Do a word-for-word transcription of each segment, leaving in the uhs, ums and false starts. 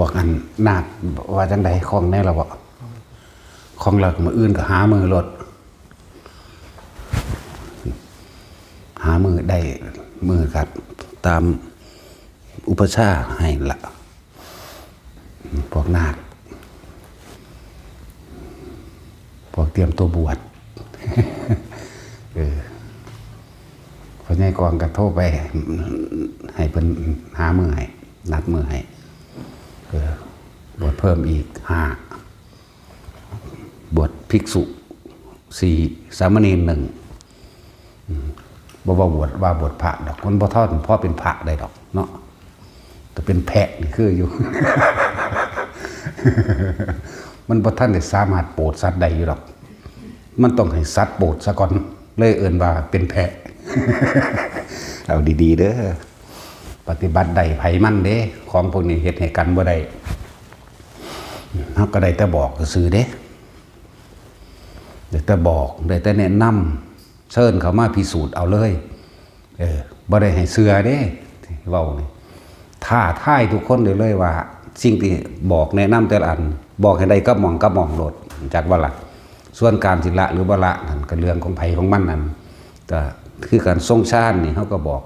พวกอันนาคว่าจังใด ของแน่ละบ่ ของเรามื้ออื่นก็หามื้อโลด หามื้อได้มื้อก็ตามอุปัชฌาย์ให้ละ พวกนาค พวกเตรียมตัวบวช เออ พ่อใหญ่กองก็โทรไป ให้เพิ่นหามื้อให้ นัดมื้อให้ เออ บวชเพิ่มอีกห้า บวชภิกษุสี่ สามเณรหนึ่ง อืม บ่ว่าบวช ว่าบวชพระดอก มันบ่เท่า พอเป็นพระได้ดอกเนาะ แต่เป็นแพะนี่คืออยู่ มันบ่ทันได้สามารถโปรดสัตว์ได้อยู่ดอก มันต้องให้สัตว์โปรดซะก่อน เลยเอิ้นว่าเป็นแพะ เอาดีๆเด้อ ปฏิบัติได้ไผมันเด้ ของพวกนี้เฮ็ดให้กันบ่ได้ เฮาก็ได้แต่บอกซื่อๆเด้ ได้แต่บอก ได้แต่แนะนำ เชิญเขามาพิสูจน์เอาเลย เออ บ่ได้ให้เชื่อเด้ เว้านี่ ท้าทายทุกคนได้เลยว่า สิ่งที่บอกแนะนำแต่ละอัน บอกให้ได้กับหม่องกับหม่องโลด จักว่าล่ะ ส่วนการสิละหรือบ่ละนั่นก็เรื่องของไผของมันนั่น ก็คือการทรงฌานนี่ เฮาก็บอก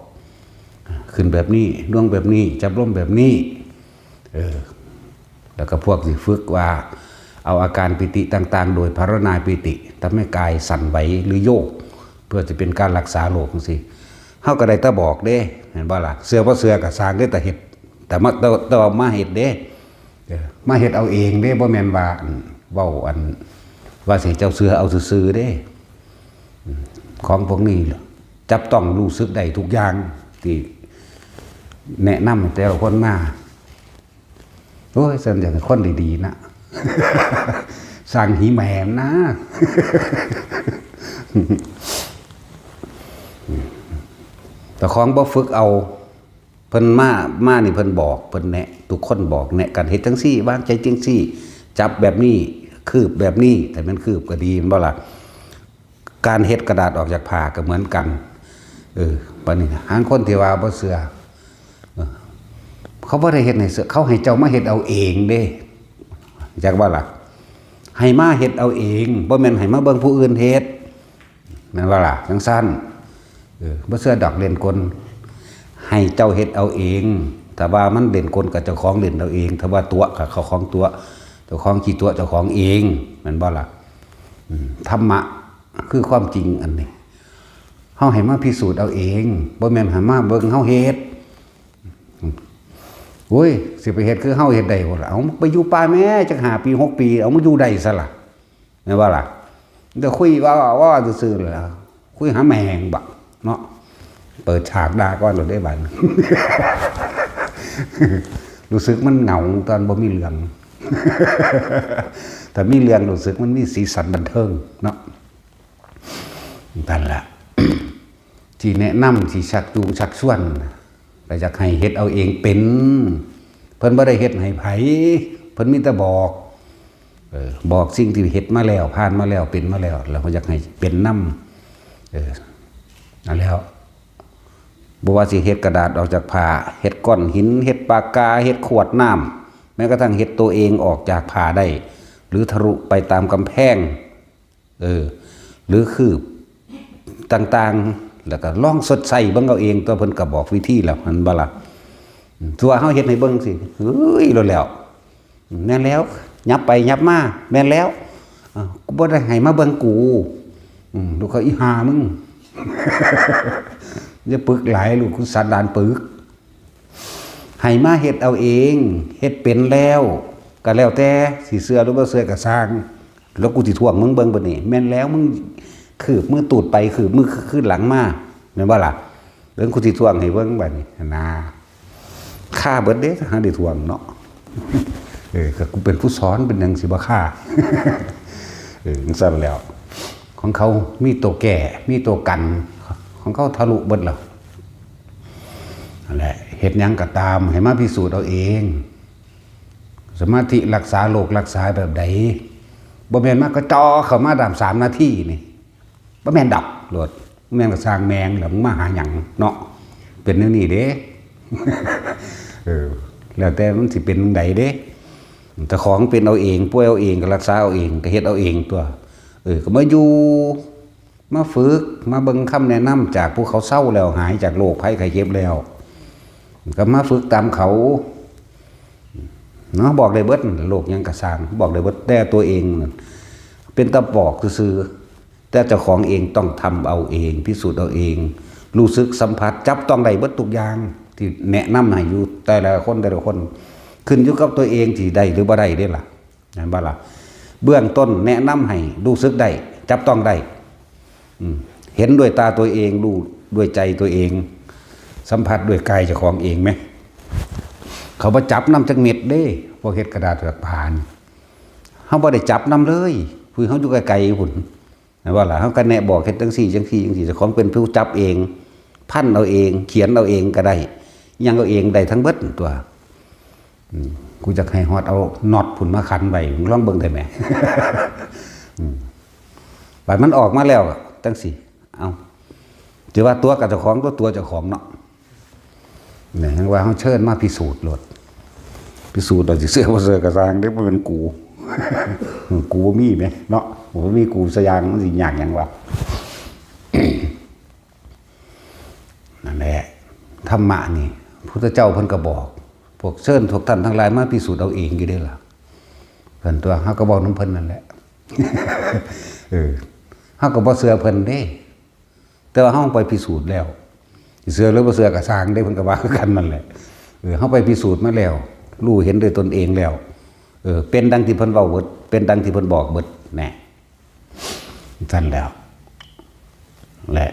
ขึ้นแบบนี้ ลงแบบนี้ จับลมแบบนี้ เออ แล้วก็พวกสิฝึกว่า เอาอาการปีติต่างๆ โดยภาวนาปีติ ทำให้กายสั่นไหวหรือโยก เพื่อจะเป็นการรักษาโรคจังซี้ เฮาก็ได้แต่บอกเด้ แม่นบ่ล่ะ เชื่อบ่เชื่อก็ซ่างเด้ แต่เฮ็ด แต่มา แต่ แต่ว่ามาเฮ็ดเด้ เออ มาเฮ็ดเอาเองเด้ บ่แม่นว่า อัน เว้า อัน ว่าสิเจ้าเชื่อเอาซื่อๆเด้ อืม ของพวกนี้จับต้องรู้สึกได้ทุกอย่าง ที่แนะนำให้แต่ละคนมา โอ้ย ซั่นจังคนดีๆนะ สร้างหีแหมมนะ แต่ของบ่ฝึกเอา เพิ่นมา มานี่เพิ่นบอก เพิ่นแนะ ทุกคนบอกแนะกัน เฮ็ดจังซี่ วางใจจังซี่ จับแบบนี้ คืบแบบนี้ แต่มันคืบก็ดี แม่นบ่ล่ะ การเฮ็ดกระดาษออกจากผ้าก็เหมือนกัน เออ บัดนี้หางคนที่ว่าบ่เชื่อ เออ เขาบ่ได้เฮ็ดให้เชื่อ เขาให้เจ้ามาเฮ็ดเอาเองเด้ จักว่าล่ะ ให้มาเฮ็ดเอาเอง บ่แม่นให้มาเบิ่งผู้อื่นเฮ็ด แม่นบ่ล่ะ จังซั่น เออ บ่เชื่อดอกเล่นกล ให้เจ้าเฮ็ดเอาเอง ถ้าว่ามันเล่นกลก็เจ้าของเล่นเอาเอง ถ้าว่าตั๋วก็เจ้าของตั๋ว เจ้าของขี้ตั๋วเจ้าของเอง แม่นบ่ล่ะ อืม ธรรมะคือความจริงอันนี้ เฮาให้มาพิสูจน์เอาเอง บ่แม่นให้มาเบิ่งเฮาเฮ็ด โอ้ย สิไปเฮ็ดคือเฮาเฮ็ดได้บ่ล่ะ เอาไปอยู่ป่าแม่จักห้าปี หกปี เอามาอยู่ได้ซะล่ะ แม่นบ่ล่ะ แต่คุยว่า ว่าซื่อๆเลยล่ะ คุยหาแมงบักเนาะ เปิดฉากด่าก่อนโลดเด้บัด รู้สึกมันเหงาตอนบ่มีเรื่อง ถ้ามีเรื่องรู้สึกมันมีสีสันบันเทิงเนาะ นั่นล่ะ ที่แนะนำ ที่ชักจูงชักชวน ก็อยากให้เฮ็ดเอาเองเป็น เพิ่นบ่ได้เฮ็ดให้ไผ เพิ่นมีแต่บอก เออ บอกสิ่งที่เฮ็ดมาแล้ว ผ่านมาแล้ว เป็นมาแล้ว แล้วก็อยากให้เป็นนำ เออ นั่นแหล้ว บ่ว่าสิเฮ็ดกระดาษออกจากผ้า เฮ็ดก้อนหิน เฮ็ดปากกา เฮ็ดขวดน้ำ แม้กระทั่งเฮ็ดตัวเองออกจากผ้าได้ หรือทะลุไปตามกำแพง เออ หรือคืบต่างๆ แล้วก็ลองชดใช้เบิ่งเอาเอง ตัวเพิ่นก็บอกวิธีแล้ว หั้นบ่ล่ะ ตัวเฮาเฮ็ดให้เบิ่งสิ เฮ้ย โลดแล้ว แม่นแล้ว ยับไปยับมา แม่นแล้ว อ้าว กูบ่ได้ให้มาเบิ่งกู อืม ลูกเขาอีห่ามึง อย่าปึกหลาย ลูกกูสันดานปึก ให้มาเฮ็ดเอาเอง เฮ็ดเป็นแล้ว ก็แล้วแต่สิเชื่อหรือบ่เชื่อก็ซ่าง แล้วกูสิท่วงมึงเบิ่งบัดนี้ แม่นแล้ว มึงคืบมือตูดไป คืบมือคืนหลังมา แม่นบ่ล่ะ เบิ่งกูสิท่วงให้เบิ่งบัดนี้ นะ ฆ่าเบิดเด้ ถ้าหาได้ท่วงเนาะ เออ ก็กูเป็นผู้สอน เป็นหยังสิบ่ฆ่า เออ จั่งซั้นแล้ว ของเขามีตัวแก้ มีตัวกัน ของเขาทะลุเบิดแล้ว นั่นแหละ เฮ็ดหยังก็ตาม ให้มาพิสูจน์เอาเอง สมาธิรักษาโรครักษาแบบใด บ่แม่นมากระจอเข้ามาดามสามนาทีนี่ บ่แม่นดอกโลด บ่แม่นก็ซ่างแม่งแล้ว มึงมาหาหยังเนาะ เป็นแนวนี้เด้ เออ แล้วแต่มันสิเป็นจั่งใดเด้ เจ้าของเป็นเอาเอง ป่วยเอาเอง ก็รักษาเอาเอง ก็เฮ็ดเอาเองตัว เออ ก็มาอยู่ มาฝึก มาเบิ่งคำแนะนำจากผู้เขาเซาแล้ว หายจากโรคภัยไข้เจ็บแล้ว ก็มาฝึกตามเขา เนาะ บอกได้เบิด โรคหยังก็ซ่าง บอกได้เบิด แต่ตัวเองนั่นเป็นตาบอกซื่อๆ แต่เจ้าของเองต้องทำเอาเอง พิสูจน์เอาเอง รู้สึกสัมผัส จับต้องได้เบิดทุกอย่าง ที่แนะนำให้อยู่ แต่ละคน แต่ละคน ขึ้นอยู่กับตัวเองที่ได้หรือบ่ได้เด้ล่ะ แม่นบ่ล่ะ เบื้องต้นแนะนำให้รู้สึกได้ จับต้องได้ อืม เห็นด้วยตาตัวเอง รู้ด้วยใจตัวเอง สัมผัสด้วยกายเจ้าของเองไหม เขาบ่จับนำจักเม็ดเด้ พวกเฮ็ดกระดาษเปลือกผ้านี่ เฮาบ่ได้จับนำเลย ผู้เฮาอยู่ไกลๆพุ้น แม่นบ่ล่ะ เฮาก็แนะบอกเฮ็ดจั่งซี้ จั่งซี้ จั่งซี้ เจ้าของเป็นผู้จับเอง พันเอาเอง เขียนเอาเองก็ได้ หยังเอาเองได้ทั้งเบิดตัว อืม กูจะให้ฮอดเอาน็อตพุ้นมาขันไว้ มึงลองเบิ่งได้ไหม อืม บัดมันออกมาแล้ว จั่งซี้ เอา จะว่าตัวกับเจ้าของ ตัว ตัวเจ้าของเนาะ เนี่ย ยังว่าเฮาเชิญมาพิสูจน์โลด พิสูจน์เอาสิเชื่อบ่เชื่อก็ซ่างเด้ บ่แม่นกู กูบ่มีแหมเนาะ บ่มีกูสะอย่าง มันสิยากหยังวะ นั่นแหละ ธรรมะนี่ พุทธเจ้าเพิ่นก็บอก พวกเชิญพวกท่านทั้งหลายมาพิสูจน์เอาเองอยู่เด้ล่ะ เพิ่นตัว เฮาก็เว้านำเพิ่นนั่นแหละ เออ เฮาก็บ่เชื่อเพิ่นเด้ แต่ว่าเฮาไปพิสูจน์แล้ว สิเชื่อหรือบ่เชื่อก็ซ่างเด้ เพิ่นก็ว่าคือกันนั่นแหละ เออ เฮาไปพิสูจน์มาแล้ว รู้เห็นด้วยตนเองแล้ว เออ เป็นดังที่เพิ่นเว้าเบิด เป็นดังที่เพิ่นบอกเบิด แหน่ ซั่นแล้ว และ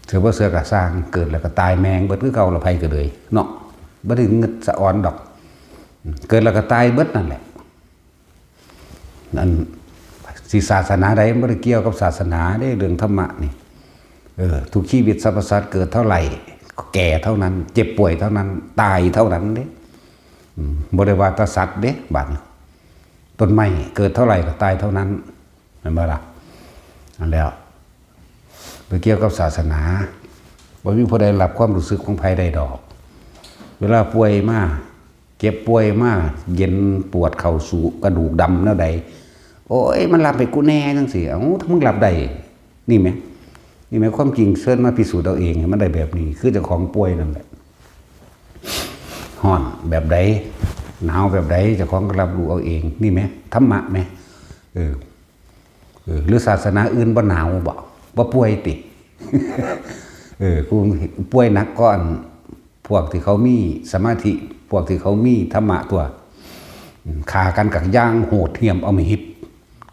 เชื่อบ่เชื่อก็ซ่าง เกิดแล้วก็ตายแม่งเบิดคือเก่าละ ไผก็เลย เนาะ บ่ได้งึดสะออนดอก เกิดแล้วก็ตายเบิดนั่นแหละ นั่น สิศาสนาใดมันบ่ได้เกี่ยวกับศาสนาเด้ เรื่องธรรมะนี่ เออ ทุกชีวิตสรรพสัตว์เกิดเท่าไหร่ แก่เท่านั้น เจ็บป่วยเท่านั้น ตายเท่านั้นเด้ อืม บ่ได้ว่าแต่สัตว์เด้ บัดนี้ ต้นไม้เกิดเท่าไหร่ก็ตายเท่านั้น แม่นบ่ล่ะ นั่นแล้ว บ่เกี่ยวกับศาสนา บ่มีผู้ใดรับความรู้สึกของไผได้ดอก เวลาป่วยมา เจ็บป่วยมา เย็นปวดเข้าสู่กระดูกดำแนวใด โอ้ย มันรับให้กูแหน่จั่งซี้ เอ้า ถ้ามึงรับได้ นี่แหม นี่แหม ความจริงเชิญมาพิสูจน์เอาเอง ให้มันได้แบบนี้ คือเจ้าของป่วยนั่นแหละ ฮ้อนแบบใด หนาวแบบใด เจ้าของก็รับรู้เอาเอง นี่แหม ธรรมะแหม เออ เออ หรือศาสนาอื่นบ่หนาวบ่ บ่ป่วยติ เออ กูป่วยหนักก็อัน พวกที่เขามีสมาธิ พวกที่เขามีธรรมะตัว อืม ฆ่ากันกักอย่างโหดเหี้ยมอำมหิต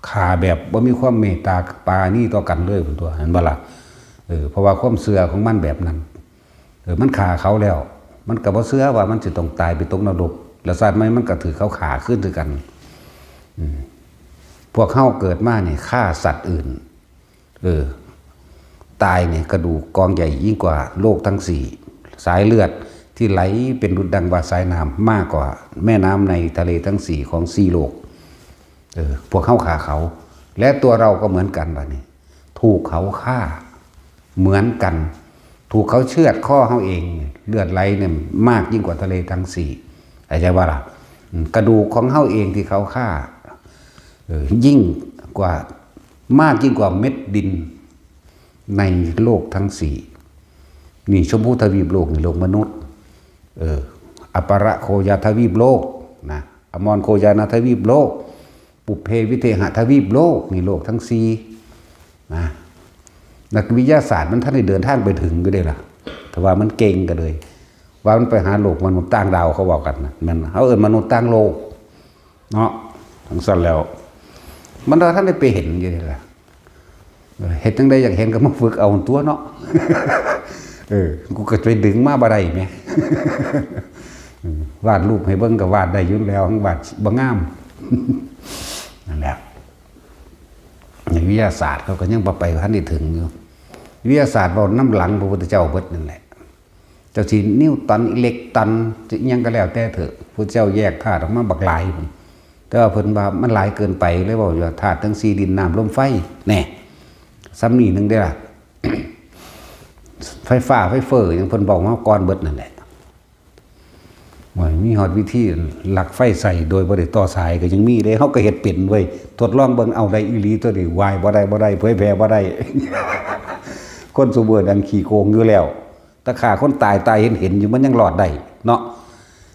ฆ่าแบบบ่มีความเมตตาปราณีต่อกันเลยพุ้นตัว เห็นบ่ล่ะ เออ เพราะว่าความเชื่อของมันแบบนั้น เออ มันฆ่าเขาแล้ว มันก็บ่เชื่อว่ามันสิต้องตายไปตกนรก แล้วชาติใหม่มันก็ถืกเขาฆ่าคืนคือกัน อืม พวกเฮาเกิดมานี่ฆ่าสัตว์อื่น เออ ตายเนี่ยกระดูกกองใหญ่ยิ่งกว่าโลกทั้งสี่ สายเลือดที่ไหลเป็นดุจดังว่าสายน้ำมากกว่าแม่น้ำในทะเลทั้งสี่ของสี่โลก เออ พวกเขาฆ่าเขา และตัวเราก็เหมือนกันบัดนี้ ถูกเขาฆ่าเหมือนกัน ถูกเขาเชือดคอเขาเอง เลือดไหลเนี่ยมากยิ่งกว่าทะเลทั้งสี่ เข้าใจบ่ล่ะ อืม กระดูกของเขาเองที่เขาฆ่า เออ ยิ่งกว่า มากยิ่งกว่าเม็ดดินในโลกทั้งสี่ นี่ชมพูทวีปโลก นี่โลกมนุษย์ เออ อัปปะระโคยาทวีปโลกนะ อมรโคยานาทวีปโลก ปุพเพวิเทหทวีปโลก นี่โลกทั้งสี่นะ นักวิทยาศาสตร์มันทันได้เดินทางไปถึงอยู่เด้ล่ะ แต่ว่ามันเก่งก็เลย ว่ามันไปหาโลกมนุษย์ต่างดาว เขาเว้ากันนะ แม่น เขาเอิ้นมนุษย์ต่างโลก เนาะ จั่งซั้นแล้ว มันว่าทันได้ไปเห็นอยู่นี่ล่ะ เออ เฮ็ดจั่งใดอยากเห็นก็มาฝึกเอาตัวเนาะ เออ กูก็ไปดึงมาบ่ได้แหม อืม วาดรูปให้เบิ่งก็วาดได้อยู่แล้ว วาดบ่งาม นั่นแหละ วิทยาศาสตร์เขาก็ยังบ่ไปทันได้ถึงอยู่ วิทยาศาสตร์เว้านำหลังพระพุทธเจ้าเบิดนั่นแหละ เจ้าสินิวตัน อิเล็กตัน จะอิหยังก็แล้วแต่เถอะ พุทธเจ้าแยกธาตุออกมาบักหลายพุ้น แต่ว่าเพิ่นว่ามันหลายเกินไป เลยเว้าว่าธาตุทั้งสี่ ดิน น้ำ ลม ไฟ แน่ ส่ำนี้หนึ่งเด้อล่ะ ไฟฟ้า ไฟเฟ้อ หยังเพิ่นบอกมาก่อนเบิดนั่นแหละ โอ้ย มีฮอดวิธีลักไฟใส่โดยบ่ได้ต่อสายก็ยังมีเด้ เฮาก็เฮ็ดเป็นเว้ย ทดลองเบิ่ง เอาได้อีหลีตัวนี้ วายบ่ได้ บ่ได้ เผยแพร่บ่ได้ คนซุมื้อนั้นขี้โกงอยู่แล้ว แต่ฆ่าคนตาย ตายเห็นๆ อยู่ มันยังรอดได้เนาะ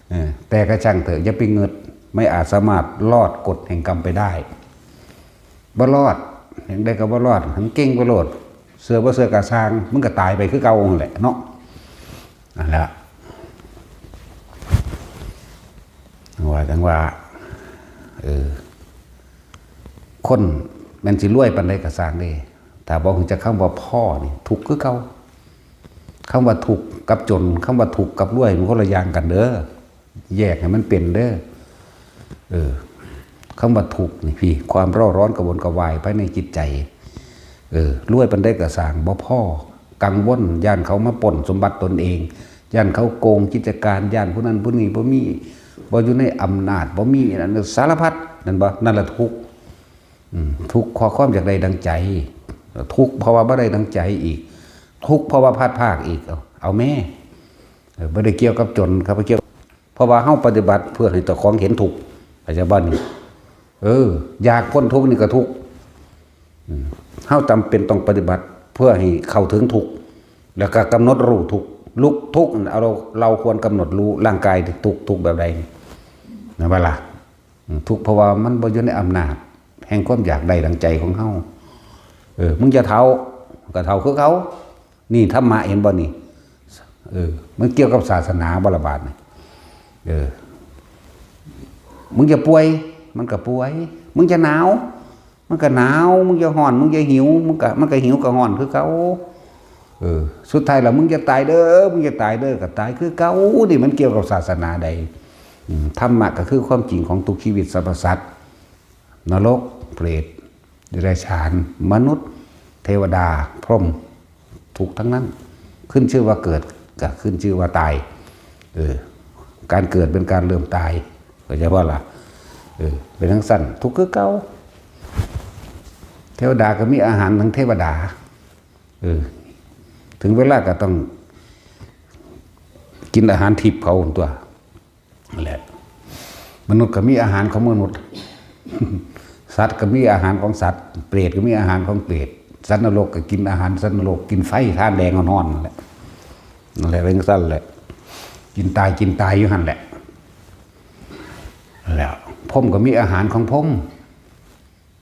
เออ แต่ก็ช่างเถอะ อย่าไปงึด ไม่อาจสามารถรอดกฎแห่งกรรมไปได้ บ่รอด จั่งใดก็บ่รอด หั้นเก่งไปโลด เชื่อบ่เชื่อก็ซ่าง มึงก็ตายไปคือเก่านั่นแหละเนาะ นั่นแหละ ว่าจั่งว่า เออ คนแม่นสิรวยปานใดก็ซ่างเด้ ถ้าบ่ฮู้จักคำว่าพอนี่ ทุกข์คือเก่า คำว่าทุกข์กับจน คำว่าทุกข์กับรวย มันคนละอย่างกันเด้อ แยกให้มันเป็นเด้อ เออ คำว่าทุกข์นี่พี่ ความเร่าร้อนกระวนกระวายภายในจิตใจ เออ รวยปานใดก็ซ่าง บ่พอ กังวล ย้านเขามาปล้นสมบัติตนเอง ย้านเขาโกงกิจการ ย้านผู้นั้นผู้นี้บ่มี บ่อยู่ในอำนาจ บ่มีอันนั้น สารพัด นั่นบ่ นั่นละทุกข์ อืม ทุกข์เพราะความอยากได้ดังใจ ทุกข์เพราะว่าบ่ได้ดังใจอีก ทุกข์เพราะว่าพลาดพลาดอีก เอา เอาแม่ เออ บ่ได้เกี่ยวกับจนครับ บ่เกี่ยว เพราะว่าเฮาปฏิบัติเพื่อให้เจ้าของเห็นทุกข์ เข้าใจบ่นี่ เออ อยากพ้นทุกข์นี่ก็ทุกข์ อืม เฮาจำเป็นต้องปฏิบัติเพื่อให้เข้าถึงทุกข์ แล้วก็กำหนดรู้ทุกข์ ลุกทุกข์ เอาเรา เราควรกำหนดรู้ร่างกายทุกข์ ทุกข์แบบใดนี่ แม่นบ่ล่ะ อืม ทุกข์เพราะว่ามันบ่อยู่ในอำนาจแห่งความอยากได้ดังใจของเฮา เออ มึงจะเฒ่า ก็เฒ่าคือเขา นี่ธรรมะ เห็นบ่นี่ เออ มันเกี่ยวกับศาสนาบ่ละบาดนี่ เออ มึงจะป่วย มันก็ป่วย มึงจะหนาว มันก็หนาว มึงจะร้อน มึงจะหิว มึงก็ มันก็หิวก็ร้อนคือเก่า เออ สุดท้ายแล้วมึงจะตายเด้อ มึงจะตายเด้อ ก็ตายคือเก่า นี่มันเกี่ยวกับศาสนาใด อืม ธรรมะก็คือความจริงของทุกชีวิตสรรพสัตว์ นรก เปรต เดรัจฉาน มนุษย์ เทวดา พรหม ทุกข์ทั้งนั้น ขึ้นชื่อว่าเกิด ก็ขึ้นชื่อว่าตาย เออ การเกิดเป็นการเริ่มตาย เข้าใจบ่ล่ะ เออ เป็นจั่งซั้น ทุกข์คือเก่า เทวดาก็มีอาหารของเทวดา เออ ถึงเวลาก็ต้องกินอาหารทิพย์เขาตั๊ว นั่นแหละ มนุษย์ก็มีอาหารของมนุษย์ สัตว์ก็มีอาหารของสัตว์ เปรตก็มีอาหารของเปรต สัตว์นรกก็กินอาหารสัตว์นรก กินไฟถ่านแดงฮ้อนๆ นั่นแหละ นั่นแหละ เป็นจั่งซั้นแหละ กินตาย กินตายอยู่หั่นแหละ แล้วพรหมก็มีอาหารของพรหม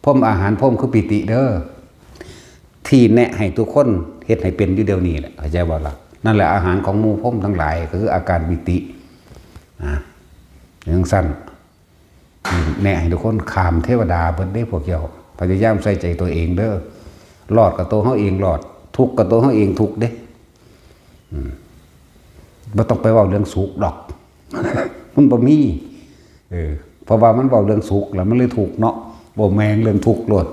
พรหม อาหารพรหมคือปีติเด้อ ที่แนะให้ทุกคนเฮ็ดให้เป็นอยู่เดี๋ยวนี้แหละ เข้าใจบ่ล่ะ นั่นแหละอาหารของหมู่พรหมทั้งหลาย ก็คืออาการปีติ นะ จั่งซั้น แนะให้ทุกคนข้ามเทวดาเบิดเด้พวกเจ้า พยายามใส่ใจตัวเองเด้อ รอดก็ตัวเฮาเองรอด ทุกข์ก็ตัวเฮาเองทุกข์เด้ อืม บ่ต้องไปเว้าเรื่องสุขดอก มันบ่มี เออ เพราะว่ามันเว้าเรื่องสุขแล้วมันเลยทุกข์เนาะ บ่แม่นเรื่องทุกข์โลด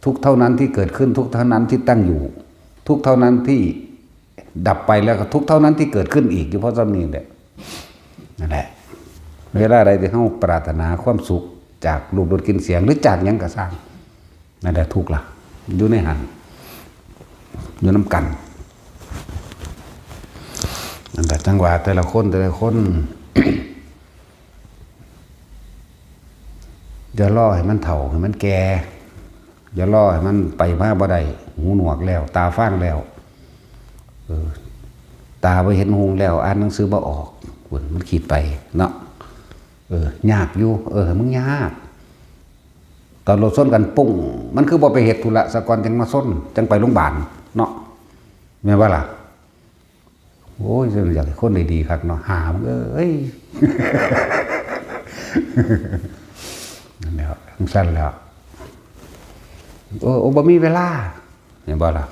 ทุกข์เท่านั้นที่เกิดขึ้น ทุกข์เท่านั้นที่ตั้งอยู่ ทุกข์เท่านั้นที่ดับไป แล้วก็ทุกข์เท่านั้นที่เกิดขึ้นอีก อยู่เพราะส่ำนี้แหละ นั่นแหละ เวลาใดที่เฮาปรารถนาความสุขจากรูปรสกลิ่นเสียง หรือจากหยังก็ซ่าง นั่นแหละทุกข์ล่ะ อยู่ในหั่น อยู่นำกัน นั่นแหละ จั่งว่าแต่ละคน แต่ละคน อย่ารอให้มันเฒ่า ให้มันแก่ อย่ารอให้มันไปมาบ่ได้ หูหนวกแล้ว ตาฟางแล้ว เออ ตาบ่เห็นหุงแล้ว อ่านหนังสือบ่ออก พุ้น มันคิดไปเนาะ เออ ยากอยู่ เออ มึงยาก ตอนรถชนกันปุ้ง มันคือบ่ไปเฮ็ดธุระซะก่อน จั่งมาชน จั่งไปโรงบาลเนาะ แม่นบ่ล่ะ โอ้ย อยากให้คนได้ดีคักเนาะ หามึงเอ้ย นั่นแหละ จั่งซั้นแหล้ว โอ้ โอ้ บ่มีเวลา แม่นบ่ล่ะ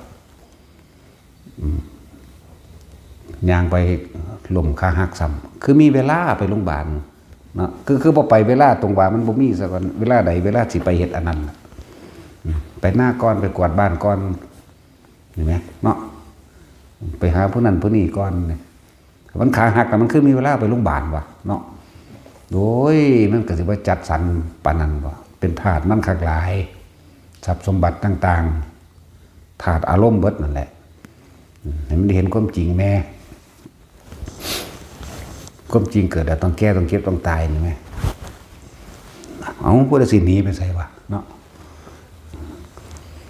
อืม ย่างไปล้มขาหักซ้ำ คือมีเวลาไปโรงบาลเนาะ คือ คือบ่ไปเวลาตรงว่ามันบ่มีซะก่อน เวลาใดเวลาสิไปเฮ็ดอันนั้นน่ะ อืม ไปนาก่อน ไปกวาดบ้านก่อน เห็นไหมเนาะ ไปหาผู้นั้นผู้นี้ก่อนเนี่ย มันขาหักแล้วมันคือมีเวลาไปโรงบาลวะเนาะ โอ้ย มันก็สิว่าจัดสรรปานนั้นบ่ เป็นทาสมันคักหลาย ทรัพย์สมบัติต่างๆ ทาสอารมณ์เบิดนั่นแหละ อืม ให้มันได้เห็นความจริงแน่ ความจริงเกิดแล้วต้องแก่ต้องเจ็บต้องตายนี่แหม เอ้า ผู้ใดสิหนีไปไสวะเนาะ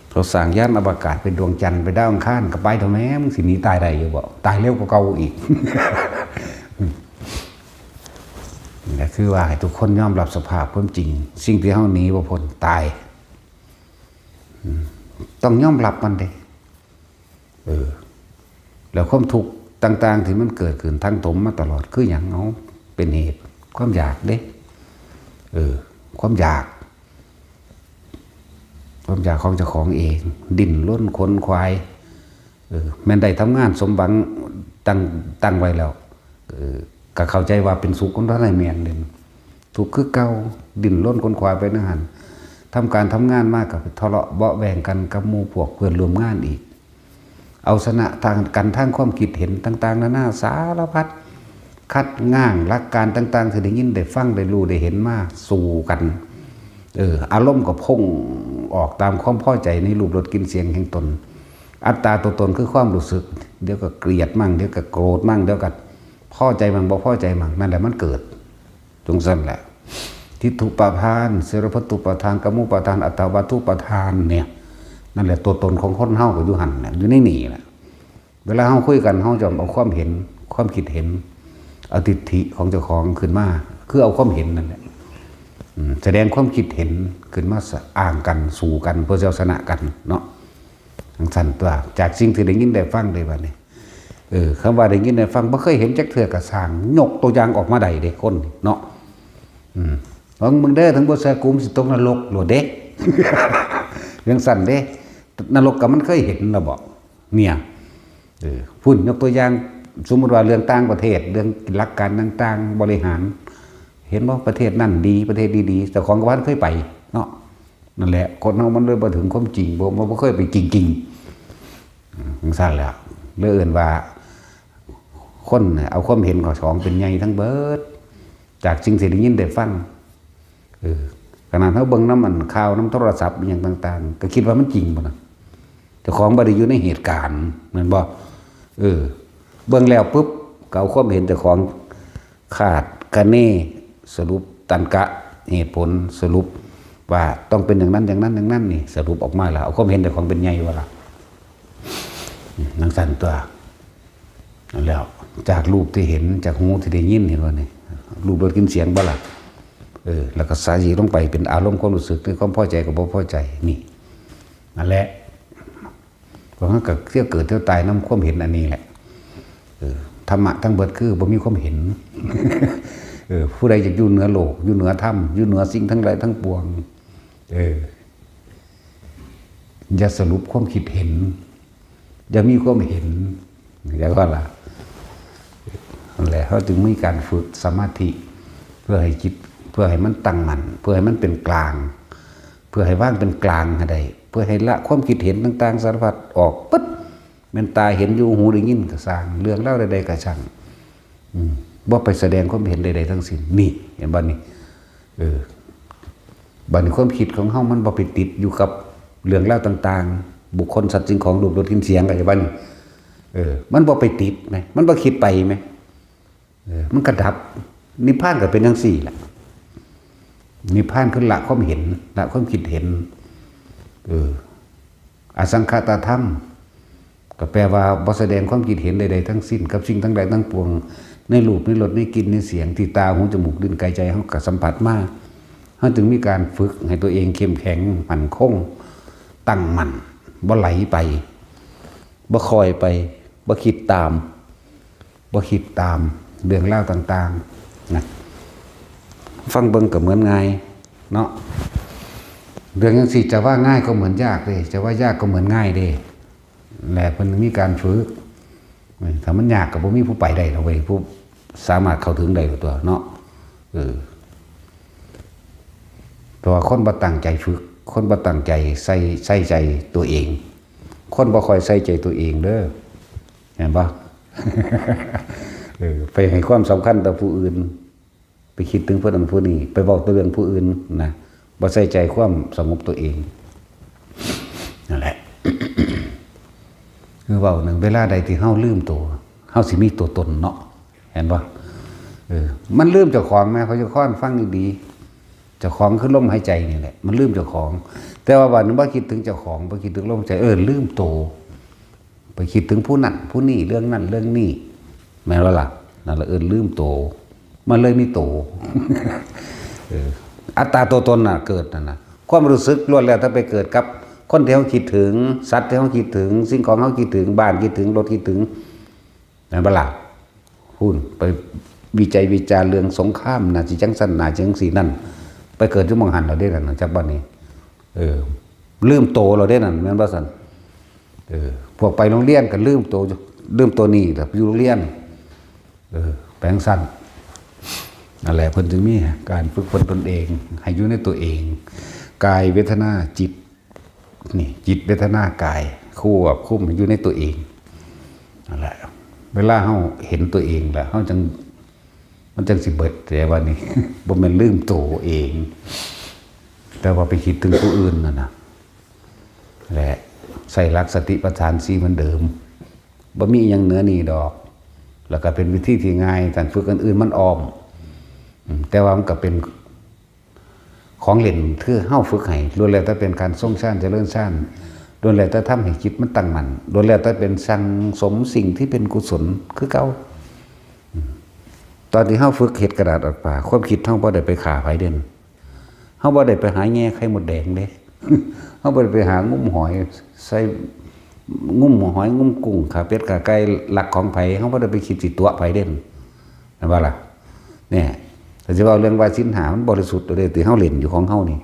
เขาสร้างยานอวกาศไปดวงจันทร์ไปดาวอังคารก็ไปเถาะแหม มึงสิหนีตายได้อยู่บ่ ตายเร็วกว่าเก่าอีก นี่แหละคือว่าให้ทุกคนยอมรับสภาพความจริง สิ่งที่เฮาหนีบ่พ้นตาย อืม ต้องยอมรับมันเด้ เออ แล้วความทุกข์ต่างๆที่มันเกิดขึ้นทังถมมาตลอดคือหยัง เอา เป็นเหตุ ความอยากเด้ เออ ความอยาก ความอยากของเจ้าของเอง ดิ้นรนขนขวาย เออ แม่นได้ทำงานสมหวังตั้ง ตั้งไว้แล้ว เออ ก็เข้าใจว่าเป็นสุข คนเท่านั้นแม่นเด้ ทุกข์คือเก่า ดิ้นรนขนขวายไปนั่นหั่น ทำการทำงานมาก็ไปทะเลาะเบาะแว้งกันกับหมู่พวกเพื่อนร่วมงานอีก เอาชนะทางกันทางความคิดเห็นต่างๆนานาสารพัด คัดง้างหลักการต่างๆที่ได้ยินได้ฟังได้รู้ได้เห็นมาสู้กัน เออ อารมณ์ก็พ่งออกตามความพอใจในรูปรสกลิ่นเสียงแห่งตน อัตตาตัวตนคือความรู้สึก เดี๋ยวก็เกลียดมั่ง เดี๋ยวก็โกรธมั่ง เดี๋ยวก็พอใจมั่ง บ่พอใจมั่ง นั่นแหละมันเกิด จังซั่นแหละ ทิฏฐุปาทาน สมุปปาทาน กรรมูปาทาน อัตตาวัตถุปาทานเนี่ย นั่นแหละตัวตนของคนเฮาก็อยู่หั่นแหละ อยู่ในนี่แหละ เวลาเฮาคุยกัน เฮาจะเอาความเห็น ความคิดเห็น เอาทิฏฐิของเจ้าของขึ้นมา คือเอาความเห็นนั่นแหละ อืม แสดงความคิดเห็นขึ้นมาอ้างกัน สู้กัน เพื่อจะเอาชนะกันเนาะ จังซั่นตัว จากสิ่งที่ได้ยินได้ฟังได้บัดนี้ เออ คำว่าได้ยินได้ฟัง บ่เคยเห็นจักเทื่อก็ซ่าง ยกตัวอย่างออกมาได้เด้ คนเนาะ อืม ลองมึงเด้อ ถึงบ่เชื่อกู มึงสิตกนรกโลดเด้ จังซั่นเด้ นรกก็มันเคยเห็นแล้วบ่ เนี่ย เออ พุ้น ยกตัวอย่าง สมมุติว่าเรื่องต่างประเทศ เรื่องหลักการต่างๆ บริหาร เห็นบ่ ประเทศนั่นดี ประเทศนี้ดี เจ้าของก็บ่ทันเคยไปเนาะ นั่นแหละ คนเฮามันเลยบ่ถึงความจริง บ่ บ่ บ่เคยไปจริงๆ อืม จังซั่นแหละ เลยเอิ้นว่า คนเนี่ยเอาความเห็นของเจ้าของเป็นใหญ่ทั้งเบิด จากสิ่งที่ได้ยินได้ฟัง เออ ขนาดเฮาเบิ่งนำอันข่าวนำโทรศัพท์อิหยังต่างๆ ก็คิดว่ามันจริงบ่นะ เจ้าของบ่ได้อยู่ในเหตุการณ์ แม่นบ่ เออ เบิ่งแล้วปุ๊บ ก็เอาความเห็นเจ้าของ คาดคะเน สรุปตรรกะ เหตุผล สรุปว่าต้องเป็นอย่างนั้น อย่างนั้น อย่างนั้น นี่ สรุปออกมาแล้ว เอาความเห็นเจ้าของเป็นใหญ่บ่ล่ะ อืม จังซั่นตัว นั่นแล้ว จากรูปที่เห็น จากหูที่ได้ยิน เห็นบ่นี่ รูปรสกลิ่นเสียงบ่ล่ะ เออ แล้วก็ใส่ลงไปเป็นอารมณ์ความรู้สึก คือความพอใจกับบ่พอใจ นี่ นั่นแหละ เพราะงั้นก็เที่ยวเกิดเที่ยวตายนำความเห็นอันนี้แหละ เออ ธรรมะทั้งเบิดคือบ่มีความเห็น เออ ผู้ใดอยากอยู่เหนือโลก อยู่เหนือธรรม อยู่เหนือสิ่งทั้งหลายทั้งปวง เออ อย่าสรุปความคิดเห็น อย่ามีความเห็น เข้าใจบ่ล่ะ นั่นแหละ เฮาจึงมีการฝึกสมาธิ เพื่อให้จิต เพื่อให้มันตั้งมั่น เพื่อให้มันเป็นกลาง เพื่อให้วางเป็นกลางให้ได้ เพื่อให้ละความคิดเห็นต่างๆสารพัดออกปึ๊ด แม่นตาเห็นอยู่ หูได้ยินก็ซ่าง เรื่องราวใดๆก็ซ่าง อืม บ่ไปแสดงความเห็นใดๆทั้งสิ้น นี่ เห็นบ่นี่ เออ บัดนี้ความคิดของเฮามันบ่ไปติดอยู่กับเรื่องราวต่างๆ บุคคล สัตว์ สิ่งของ รูป รส กลิ่น เสียง เข้าใจบ่นี่ เออ มันบ่ไปติดแหม มันบ่คิดไปแหม เออ มันก็ดับ นิพพานก็เป็นจังซี่แหละ นิพพานคือละความเห็น ละความคิดเห็น เออ อสังขตธรรม ก็แปลว่าบ่แสดงความคิดเห็นใดๆทั้งสิ้นกับสิ่งทั้งหลายทั้งปวง ในรูป ในรส ในกลิ่น ในเสียง ที่ตา หู จมูก ลิ้น กาย ใจ เฮาก็สัมผัสมา เฮาจึงมีการฝึกให้ตัวเองเข้มแข็ง มั่นคง ตั้งมั่น บ่ไหลไป บ่คอยไป บ่คิดตาม บ่คิดตามเรื่องราวต่างๆนะ ฟังเบิ่งก็เหมือนง่ายเนาะ เรื่องจังซี่จะว่าง่ายก็เหมือนยากเด้ จะว่ายากก็เหมือนง่ายเด้ และเพิ่นมีการฝึก ถ้ามันยากก็บ่มีผู้ไปได้ดอกเว้ย ผู้สามารถเข้าถึงได้ตัวเนาะ เออ แต่ว่าคนบ่ตั้งใจฝึก คนบ่ตั้งใจใส่ ใส่ใจตัวเอง คนบ่ค่อยใส่ใจตัวเองเด้อ เห็นบ่ เออ ไปให้ความสำคัญต่อผู้อื่น ไปคิดถึงผู้นั้นผู้นี้ ไปเว้าแต่เรื่องผู้อื่นนะ บ่ใส่ใจความสงบตัวเอง นั่นแหละ คือเว้าหนึ่ง เวลาใดที่เฮาลืมตัว เฮาสิมีตัวตนเนาะ เห็นบ่ เออ มันลืมเจ้าของแหม พระเจ้าข้อนฟังดีๆ เจ้าของคือลมหายใจนี่แหละ มันลืมเจ้าของ แต่ว่าวันนี้บ่คิดถึงเจ้าของ บ่คิดถึงลมหายใจ เออ ลืมโต ไปคิดถึงผู้นั้นผู้นี้ เรื่องนั้นเรื่องนี้ แม่นบ่ล่ะ นั่นละเอิ้นลืมโต มันเลยมีโต เออ อัตตาตัวตนน่ะ เกิดนั่นน่ะ ความรู้สึกล้วนแล้วแต่ไปเกิดกับคนที่เฮาคิดถึง สัตว์ที่เฮาคิดถึง สิ่งของเฮาคิดถึง บ้านคิดถึง รถคิดถึง แม่นบ่ล่ะ พู้น ไปวิจัยวิจารณ์เรื่องสงคราม น่าสิจังซั่น น่าสิจังซี่นั่น ไปเกิดอยู่หม่องหั่นแล้วเด้นั่นน่ะ จักบัดนี้ เออ ลืมโตแล้วเด้นั่น แม่นบ่ซั่น เออ พวกไปโรงเรียนก็ลืมโต ลืมโตนี่แหละ อยู่โรงเรียน เออ ไปจังซั่น นั่นแหละ เพิ่นจึงมีการฝึกฝนตนเอง ให้อยู่ในตัวเอง กายเวทนาจิต นี่ จิตเวทนากาย ควบคุมให้อยู่ในตัวเอง นั่นแหละ เวลาเฮาเห็นตัวเองแล้ว เฮาจั่ง มันจั่งสิเบิด แต่ว่านี่ บ่แม่นลืมโตเอง แต่ว่าไปคิดถึงผู้อื่นนั่นน่ะ และใช้หลักสติปัฏฐานสี่เหมือนเดิม บ่มีอิหยังเหนือนี่ดอก แล้วก็เป็นวิธีที่ง่าย การฝึกอันอื่นมันอ้อม อืม แต่ว่ามันก็เป็นของเล่น คือเฮาฝึกให้ ล้วนแล้วแต่เป็นการทรงฌาน เจริญฌาน ล้วนแล้วแต่ทำให้จิตมันตั้งมั่น ล้วนแล้วแต่เป็นสั่งสมสิ่งที่เป็นกุศลคือเก่า อืม ตอนที่เฮาฝึกเฮ็ดกระดาษออกปาก ความคิดเฮาบ่ได้ไปฆ่าไผเด้ เฮาบ่ได้ไปหาแง่ไข่มดแดงเด้ เฮาบ่ได้ไปหางุ้มหอย ใส่งุ้มหอยงุ้มกุ้ง ฆ่าเป็ดฆ่าไก่ ลักของไผ เฮาบ่ได้ไปคิดสิตั๋วไผเด้ แม่นบ่ล่ะ เนี่ย แต่สิเว้าเรื่องว่าศีลห้ามันบริสุทธิ์เด้ ที่เฮาเล่นอยู่ของเฮานี่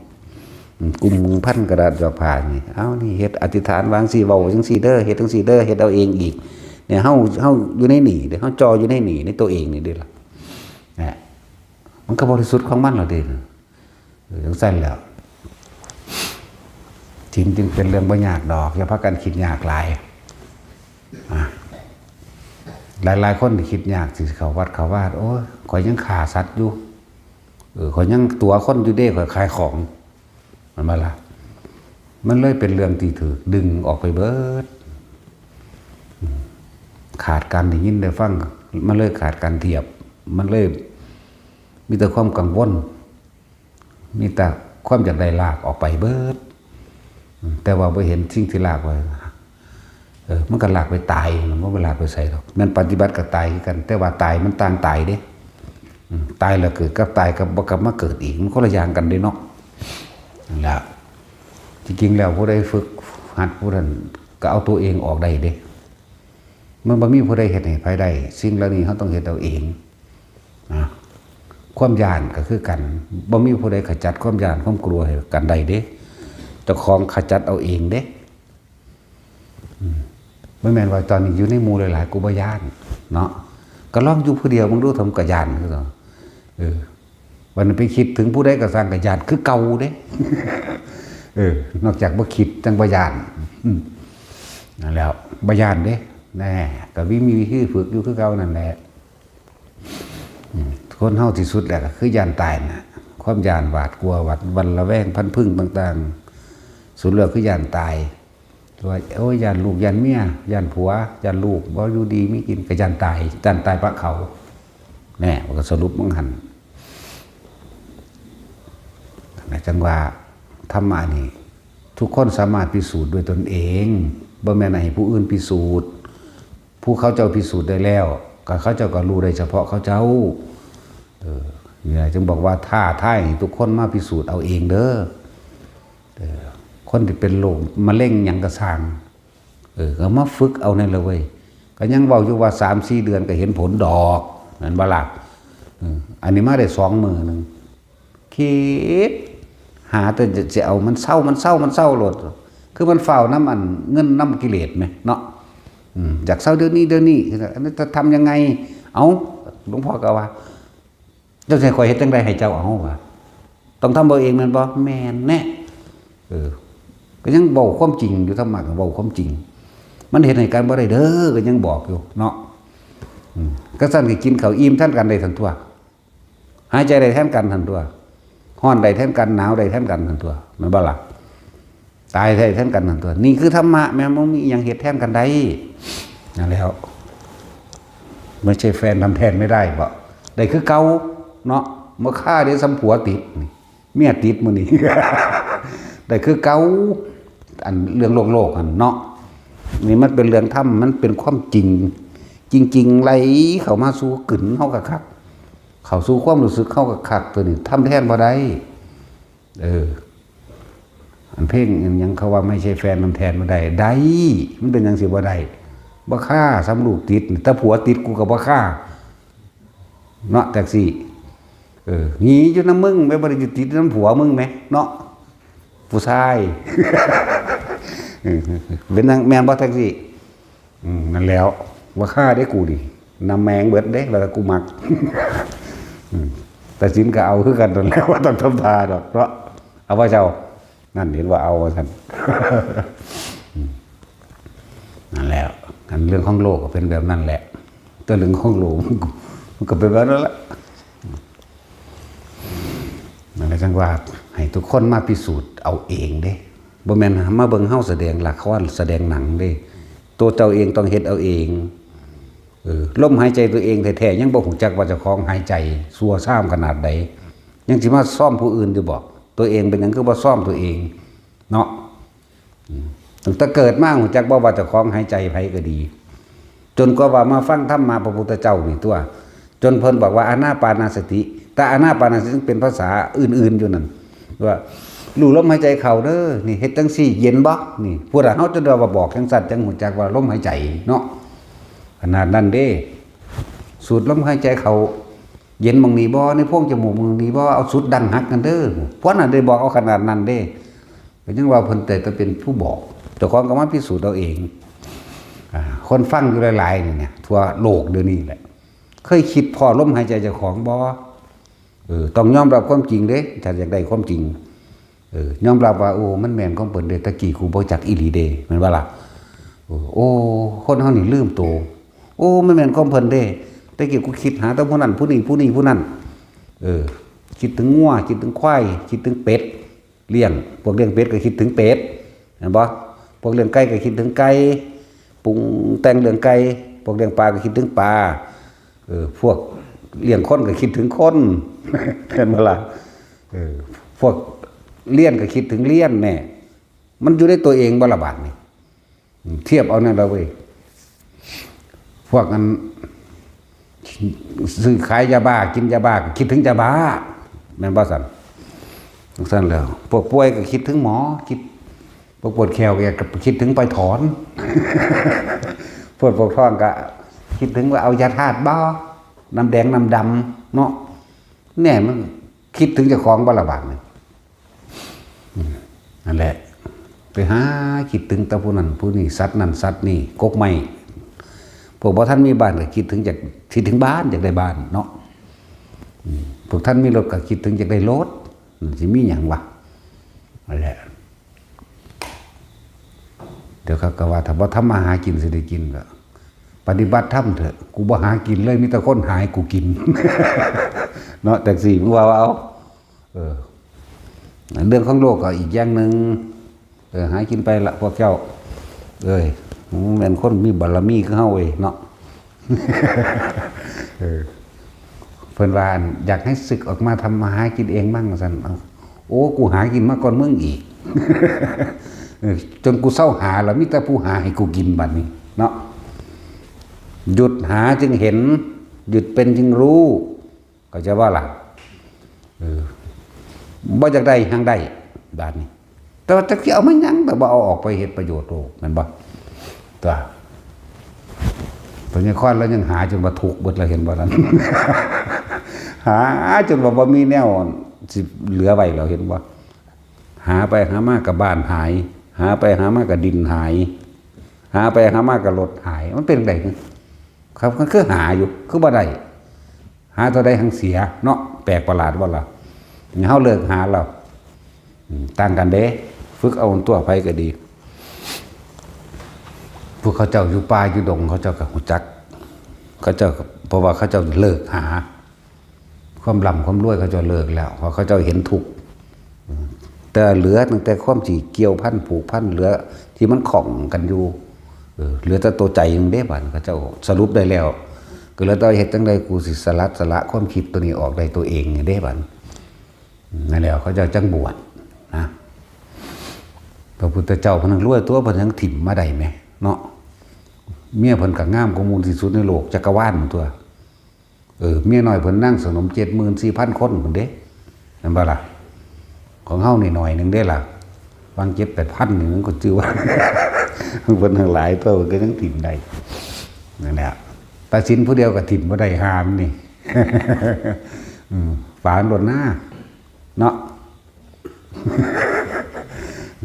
อืม กลุ่มหมู่พันกระดาษหยอดผ้านี่ เอานี่เฮ็ดอธิษฐานวางสิ เว้าจั่งซี่เด้อ เฮ็ดจั่งซี่เด้อ เฮ็ดเอาเองอีก เนี่ย เฮา เฮาอยู่ในนี่เด้ เฮาจ่ออยู่ในนี่ ในตัวเองนี่เด้ล่ะ นะ มันก็บริสุทธิ์ของมันแล้วเด้ เออ จั่งซั่นแหล้ว ศีลจึงเป็นเรื่องบ่ยากดอก อย่าพากันคิดยากหลาย อ่ะ หลายๆ คนที่คิดยากสิเข้าวัดเข้าวา โอ้ย ข้อยยังฆ่าสัตว์อยู่ เออ ข้อยยังตั๋วคนอยู่เด้ ข้อยขายของ แม่นบ่ล่ะ มันเลยเป็นเรื่องที่ถูกดึงออกไปเบิด อืม ขาดการได้ยินได้ฟัง มันเลยขาดการเทียบ มันเลยมีแต่ความกังวล มีแต่ความอยากได้ลากออกไปเบิด อืม แต่ว่าบ่เห็นสิ่งที่ลากไว้ เออ มันก็ลากไปตาย มันบ่ไปลากไปไสดอก แม่นปฏิบัติก็ตายคือกัน แต่ว่าตายมันต่างตายเด้ อืม ตายแล้วเกิดกับตายกับบ่กลับมาเกิดอีก มันคนละอย่างกันเด้เนาะ นั่นแหละ ที่จริงแล้วผู้ใดฝึกหัดผู้นั้นก็เอาตัวเองออกได้เด้ มันบ่มีผู้ใดเฮ็ดให้ไผได้ สิ่งเหล่านี้เฮาต้องเฮ็ดเอาเอง นะ ความย้านก็คือกัน บ่มีผู้ใดขจัดความย้านความกลัวให้กันได้เด้ เจ้าของขจัดเอาเองเด้ อืม บ่แม่นว่าตอนนี้อยู่ในหมู่หลายๆ กูบ่ย้าน เนาะ ก็ลองอยู่ผู้เดียวมึงดู ทำก็ย้านคือกัน เออ วันนี้ไปคิดถึงผู้ใดก็สร้างก็ย้านคือเก่าเด้ เออ นอกจากบ่คิดจั่งบ่ย้าน อืม นั่นแหล้ว บ่ย้านเด้ แน่ ก็มี มีวิธีฝึกอยู่คือเก่านั่นแหละ อืม คนเฮาที่สุดแล้วก็คือย้านตายน่ะ ความย้านหวาดกลัว หวาดหวั่นระแวงพลันพรึงต่างๆ สุดแล้วคือย้านตาย ว่า โอ้ย ย้านลูก ย้านเมีย ย้านผัว ย้านลูก บ่อยู่ดีมีกิน ก็ย้านตาย ย้านตายปะเขา แน่ มันก็สรุปมันหั่น นะ จั่งว่าธรรมะนี่ ทุกคนสามารถพิสูจน์ด้วยตนเอง บ่แม่นให้ผู้อื่นพิสูจน์ ผู้เขาเจ้าพิสูจน์ได้แล้ว ก็เขาเจ้าก็รู้ได้เฉพาะเขาเจ้า เออ เนี่ย จึงบอกว่าท้าทายให้ทุกคนมาพิสูจน์เอาเองเด้อ เออ คนที่เป็นโรคมะเร็งหยังก็ซ่าง เออ ก็มาฝึกเอานั่นแหละเว้ย ก็ยังเว้าอยู่ว่าสามสี่เดือนก็เห็นผลดอก แม่นบ่ล่ะ เออ อันนี้มาได้สองมื้อหนึ่ง คิด หาแต่จะ จะเอามันเซา มันเซา มันเซาโลด คือมันฟ้าวนำอันเงินนำกิเลสแหมเนาะ อืม อยากเซาเดี๋ยวนี้ เดี๋ยวนี้ อันนี้จะทำยังไง เอ้า หลวงพ่อก็ว่า เจ้าสิให้ข้อยเฮ็ดจั่งใดให้เจ้าเอาวะ ต้องทำเอาเองแม่นบ่ แม่นแน่ เออ ก็ยังเว้าความจริงอยู่ ธรรมะก็เว้าความจริง มันเฮ็ดให้กันบ่ได้เด้อ ก็ยังบอกอยู่เนาะ อืม ก็ซั่นก็กินข้าวอิ่มแทนกันได้ซั่นตั่ว หายใจได้แทนกันซั่นตั่ว ร้อนได้แทนกัน หนาวได้แทนกันซั่นตั่ว แม่นบ่ล่ะ ตายได้แทนกันซั่นตั่ว นี่คือธรรมะแหม บ่มีอิหยังเฮ็ดแทนกันได้ นั่นแหล้ว ไม่ใช่แฟนทำแทนไม่ได้บ่ ได้คือเก่าเนาะ บ่คาเด้ ส่ำผัวติดนี่ เมียติดมื้อนี้ ได้คือเก่า อันเรื่องโลกๆหั่นเนาะ นี่มันเป็นเรื่องธรรม มันเป็นความจริง จริงๆ ไหลเข้ามาสู่กึ๋นเฮาคักๆ เข้าสู่ความรู้สึกเฮาคักๆ ตัวนี้ ทำแทนบ่ได้ เออ อันเพลงอันหยังเขาว่าไม่ใช่แฟนมันแทนบ่ได้ ได้ มันเป็นหยังสิบ่ได้ บ่คา ส่ำลูกติด แต่ผัวติดกูก็บ่คา เนาะ แท็กซี่ เออ หนีอยู่นำมึง แม่นบ่ได้อยู่ติดนำผัวมึงแหม เนาะ ผู้ชาย เออ เป็นหยัง แม่นบ่ แท็กซี่ อืม นั่นแหล้ว บ่คาเด้กูนี่ นำแมงเบิดเด้ ว่าแต่กูมัก อืม แต่สินก็เอาคือกันนั่นแหละ ว่าต้องทำทาดอกเนาะ เอาว่าเจ้า นั่นเห็นว่าเอาว่าซั่น อืม นั่นแหละ อันเรื่องของโลกก็เป็นแบบนั้นแหละ แต่เรื่องของโลก มันก็เป็นแบบนั้นแหละ นั่นแหละจั่งว่า ให้ทุกคนมาพิสูจน์เอาเองเด้ บ่แม่นมาเบิ่งเฮาแสดงละครแสดงหนังเด้ ตัวเจ้าเองต้องเฮ็ดเอาเอง เออ ลมหายใจตัวเองแท้ๆ ยังบ่ฮู้จักว่าเจ้าของหายใจซั่วซามขนาดใด ยังสิมาซ่อมผู้อื่นอยู่บ่ ตัวเองเป็นหยังคือบ่ซ่อมตัวเอง เนาะ อืม ตั้งแต่เกิดมาฮู้จักบ่ว่าเจ้าของหายใจไผก็ดี จนกว่าว่ามาฟังธรรมะพระพุทธเจ้านี่ตัว จนเพิ่นบอกว่าอานาปานสติ แต่อานาปานสติเป็นภาษาอื่นๆอยู่นั่น ว่า รู้ลมหายใจเข้าเด้อ นี่เฮ็ดจั่งซี่เย็นบ่ นี่ พุทธะเฮาจนว่าบอกจั่งซั่นจั่งฮู้จักว่าลมหายใจเนาะ ขนาดนั้นเด้ สูดลมหายใจเข้า เย็นหม่องนี้บ่ ในโพรงจมูกหม่องนี้บ่ เอาสุดดั้งหักกันเด้อ พวกนั้นได้บอกเอาขนาดนั้นเด้ ก็ยังว่าเพิ่นแต่จะเป็นผู้บอก เจ้าของก็มาพิสูจน์เอาเอง อ่า คนฟังอยู่หลายๆนี่เนี่ย ทั่วโลกเดี๋ยวนี้แหละ เคยคิดพ้อลมหายใจเจ้าของบ่ เออ ต้องยอมรับความจริงเด้ ถ้าอยากได้ความจริง เออ ยอมรับว่า โอ้ มันแม่นของเพิ่นเด้ ตะกี้กูบ่จักอีหลีเด้ แม่นบ่ล่ะ เออ โอ้ คนเฮานี่ลืมโต โอ้ มันแม่นของเพิ่นเด้ ตะกี้กูคิดหาแต่ผู้นั้นผู้นี้ ผู้นี้ผู้นั้น เออ คิดถึงงัว คิดถึงควาย คิดถึงเป็ด เลี้ยง พวกเลี้ยงเป็ดก็คิดถึงเป็ด แม่นบ่ พวกเลี้ยงไก่ก็คิดถึงไก่ ปรุงแต่งเรื่องไก่ พวกเลี้ยงปลาก็คิดถึงปลา เออ พวกเลี้ยงคนก็คิดถึงคน แม่นบ่ล่ะ เออ พวกเรียนก็คิดถึงเรียนแน่ มันอยู่ในตัวเองบ่ล่ะบาดนี่ อืม เทียบเอานั่นล่ะเว้ย พวกอัน ซื้อขายยาบ้า กินยาบ้าก็คิดถึงยาบ้า แม่นบ่ซั่น จั่งซั่นแล้ว พวกป่วยก็คิดถึงหมอ คิด พวกปวดแข้วก็คิดถึงไปถอน ปวดปวดท้องก็คิดถึงว่าเอายาธาตุบ่ น้ำแดงน้ำดำเนาะ แน่มันคิดถึงเจ้าของบ่ล่ะบาดนี่ อืม นั่นแหละ ไปหาคิดถึงแต่ผู้นั้นผู้นี้ สัตว์นั่นสัตว์นี่ กกไม้ พวกบ่ทันมีบ้านก็คิดถึงอยาก คิดถึงบ้าน อยากได้บ้านเนาะ อืม พวกทันมีรถก็คิดถึงอยากได้รถ มันสิมีหยังวะ นั่นแหละ เดี๋ยวเขาก็ว่า ถ้าบ่ทำมาหากินสิได้กินก็ปฏิบัติธรรมเถอะ กูบ่หากินเลย มีแต่คนหาให้กูกิน เนาะ แท็กซี่ มึงว่าเอา เออ เรื่องของโลกก็อีกอย่างหนึ่ง เออ หากินไปละพวกเจ้า เอ้ย แม่นคนมีบารมีคือเฮาเว้ยเนาะ เออ เพิ่นว่า อยากให้สึกออกมาทำมาหากินเองมั่งว่าซั่น เอ้า โอ้ กูหากินมาก่อนมึงอีก เออ จนกูเซาหาแล้ว มีแต่ผู้หาให้กูกินบัดนี้เนาะ หยุดหาจึงเห็น หยุดเป็นจึงรู้ เข้าใจบ่ล่ะ เออ บ่อยากได้หังได้ บาดนี้ แต่ว่าจักสิเอามาหยัง แต่บ่เอาออกไปเฮ็ดประโยชน์โลก แม่นบ่ ตัว พญาคอนแล้วยังหาจนว่าทุกข์เบิดแล้ว เห็นบ่นั้น หาจนว่าบ่มีแนวสิเหลือไว้แล้ว เห็นบ่ หาไปหามาก็บ้านหาย หาไปหามาก็ดินหาย หาไปหามาก็รถหาย มันเป็นจั่งใด๋ ครับ มันคือหาอยู่ คือบ่ได้ หาเท่าใด๋หังเสียเนาะ แปลกประหลาดบ่ล่ะ เฮาเลิกหาแล้ว อืม ต่างกันเด้ ฝึกเอาตัวไผก็ดี พวกเขาเจ้าอยู่ป่าอยู่ดง เขาเจ้าก็ฮู้จัก เขาเจ้าก็ เพราะว่าเขาเจ้าเลิกหา ความร่ำความรวยเขาเจ้าเลิกแล้ว เพราะเขาเจ้าเห็นทุกข์ แต่เหลือตั้งแต่ความที่เกี่ยวพันผูกพัน เหลือที่มันข้องกันอยู่ เออ เหลือแต่ตัวใจนึงเด้ บาดนี้เขาเจ้าสรุปได้แล้ว ก็เลยต้องเฮ็ดจั่งใดกูสิสลัดสละความคิดตัวนี้ออกได้ตัวเองเด้บัด นั่นแหละเขาเจ้าจั่งบวชนะ พระพุทธเจ้าเพิ่นรวยตัว เพิ่นยังถิ่มมาได้แหมเนาะ เมียเพิ่นก็งามกว่าหมู่ที่สุดในโลกจักรวาลตัว เออ เมียน้อยเพิ่นนางสนมเจ็ดหมื่นสี่พันคนพุ้นเด้ แม่นบ่ล่ะ ของเฮานี่หน่อยหนึ่งเด้ล่ะ วางเจ็ดแปดพันนี่มันก็จื่อว่า เพิ่นทั้งหลายตัวเพิ่นก็ยังถิ่มได้ นั่นแหละ ตัดสินผู้เดียวก็ถิ่มบ่ได้หามนี่ อืม ฝานโลดหน้า เนาะ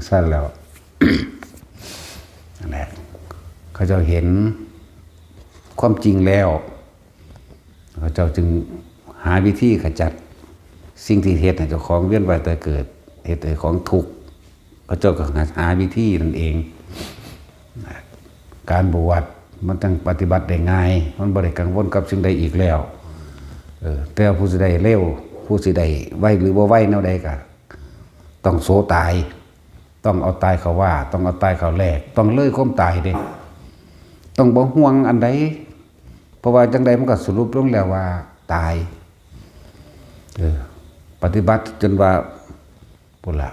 ซั่นแล้ว นั่นแหละ เขาเจ้าเห็นความจริงแล้ว เขาเจ้าจึงหาวิธีขจัดสิ่งที่เฮ็ดให้เจ้าของเวียนว่ายตายเกิด เฮ็ดให้ของทุกข์ เขาเจ้าก็หาวิธีนั่นเอง การบวชมันจั่งปฏิบัติได้ง่าย มันบ่ได้กังวลกับสิ่งใดอีกแล้ว เออ แต่ผู้สิได้เร็ว ผู้สิได้ไวหรือบ่ไวแนวใดก็ต้องโสตาย ต้องเอาตายเข้าว่า ต้องเอาตายเข้าแลก ต้องเลยความตายเด้ ต้องบ่ห่วงอันใด เพราะว่าจั่งใดมันก็สรุปลงแล้วว่าตาย เออ ปฏิบัติจนว่า พุ้นล่ะ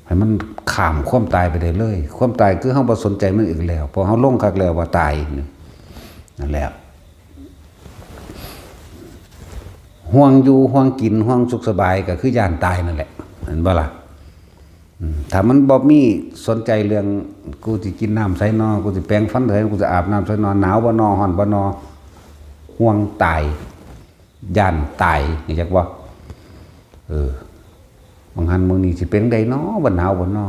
ให้มันข้ามความตายไปได้เลย ความตายคือเฮาบ่สนใจมันอีกแล้ว เพราะเฮาลงคักแล้วว่าตายนี่ นั่นแหละ ห่วงอยู่ ห่วงกิน ห่วงสุขสบาย ก็คือย้านตายนั่นแหละ เห็นบ่ล่ะ อืม ถ้ามันบ่มีสนใจเรื่อง กูสิกินน้ำไสนอ กูสิแปรงฟันไส กูสิอาบน้ำไสนอ หนาวบ่นอ ร้อนบ่นอ ห่วงตาย ย้านตาย นี่จักบ่ เออ บางหันมื้อนี้สิเป็นไดนอ บ่หนาวบ่นอ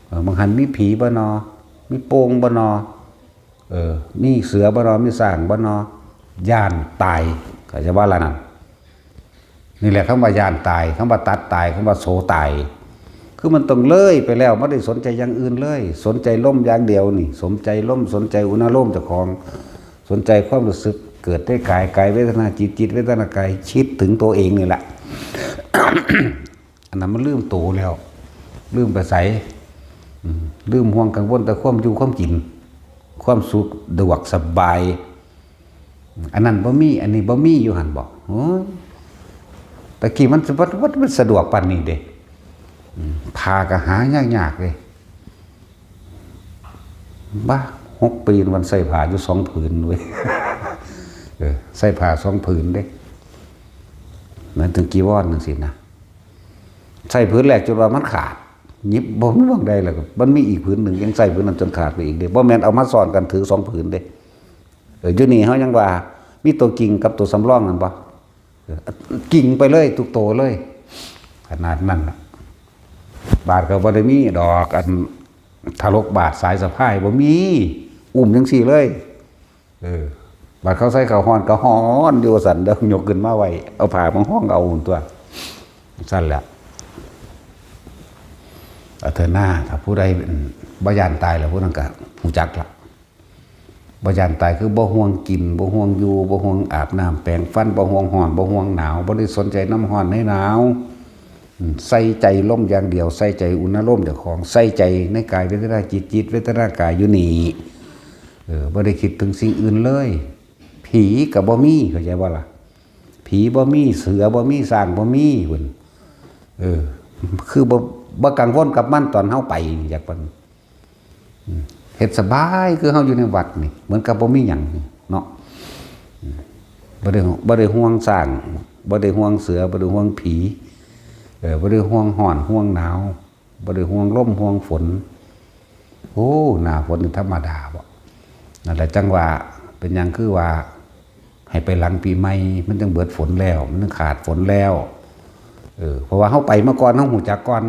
เออ บางหันมีผีบ่นอ มีโป่งบ่นอ เออ มีเสือบ่นอ มีช้างบ่นอ ย้านตาย เข้าใจบ่ล่ะนั่น นี่แหละคำว่าย้านตาย คำว่าตัดตาย คำว่าโสตาย คือมันต้องเลยไปแล้ว บ่ได้สนใจอย่างอื่นเลย สนใจลมอย่างเดียวนี่ สนใจลม สนใจอุณาโลมเจ้าของ สนใจความรู้สึกเกิดในกาย กายเวทนา จิต จิตเวทนากาย คิดถึงตัวเองนี่แหละ อันนั้นมันลืมโตแล้ว ลืมไปไส อืม ลืมห่วงกังวลแต่ความอยู่ความกิน ความสุขสะดวกสบาย อันนั้นบ่มี อันนี้บ่มีอยู่หั่นบ่ โอ้ย ตะกี้มันสะ มัน มันสะดวกปานนี้เด้ อืม ผ้าก็หายากๆเด้ บ้า หกปีมันใส่ผ้าอยู่สองผืนเว้ย เออ ใส่ผ้าสองผืนเด้ หมายถึงจีวรจั่งซี้นะ ใส่ผืนแรกจนว่ามันขาด หยิบบ่มีหม่องใดแล้วก็ มันมีอีกผืนหนึ่งยังใส่ผืนนั้นจนขาดไปอีกเด้ บ่แม่นเอามาซ้อนกันถือสองผืนเด้ เออ อยู่นี่เฮายังว่ามีตัวจริงกับตัวสำรองนั่นบ่ เออ จริงไปเลยทุกตัวเลย ขนาดนั้นน่ะ บาทก็บ่ได้มีดอก อันทารกบาทสายสะพายบ่มี อุ้มจั่งซี้เลย เออ บาดเขาใส่เขาฮ้อนก็ฮ้อนอยู่ว่าซั่น เดี๋ยวยกขึ้นมาไว้ เอาผ้ามาฮ้องเอาตัว ซั่นแหละ เอาเถอะหน้า ถ้าผู้ใด อืม บ่ย้านตายแล้ว ผู้นั้นก็ฮู้จักละ บ่ย้านตายคือบ่ห่วงกิน บ่ห่วงอยู่ บ่ห่วงอาบน้ำแปรงฟัน บ่ห่วงฮ้อน บ่ห่วงหนาว บ่ได้สนใจนำฮ้อนในหนาว อืม ใส่ใจลมอย่างเดียว ใส่ใจอุณหภูมิเจ้าของ ใส่ใจในกายเวทนาจิต จิตเวทนากายอยู่นี่ เออ บ่ได้คิดถึงสิ่งอื่นเลย ผีก็บ่มี เข้าใจบ่ล่ะ ผีบ่มี เสือบ่มี ช้างบ่มีพุ้น เออ คือบ่ บ่กังวลกับมันตอนเฮาไปนี่ อยากว่า อืม เฮ็ดสบาย คือเฮาอยู่ในวัดนี่ เหมือนกับบ่มีหยังนี่เนาะ อืม บ่ได้ บ่ได้ห่วงช้าง บ่ได้ห่วงเสือ บ่ได้ห่วงผี เออ บ่ได้ห่วงฮ้อน ห่วงหนาว บ่ได้ห่วงลม ห่วงฝน โอ้ หน้าฝนนี่ธรรมดาบ่ นั่นแหละจั่งว่า เป็นหยังคือว่า ให้ไปหลังปีใหม่ มันจั่งเบิดฝนแล้ว มันจั่งขาดฝนแล้ว เออ เพราะว่าเฮาไปมาก่อน เฮาฮู้จักก่อน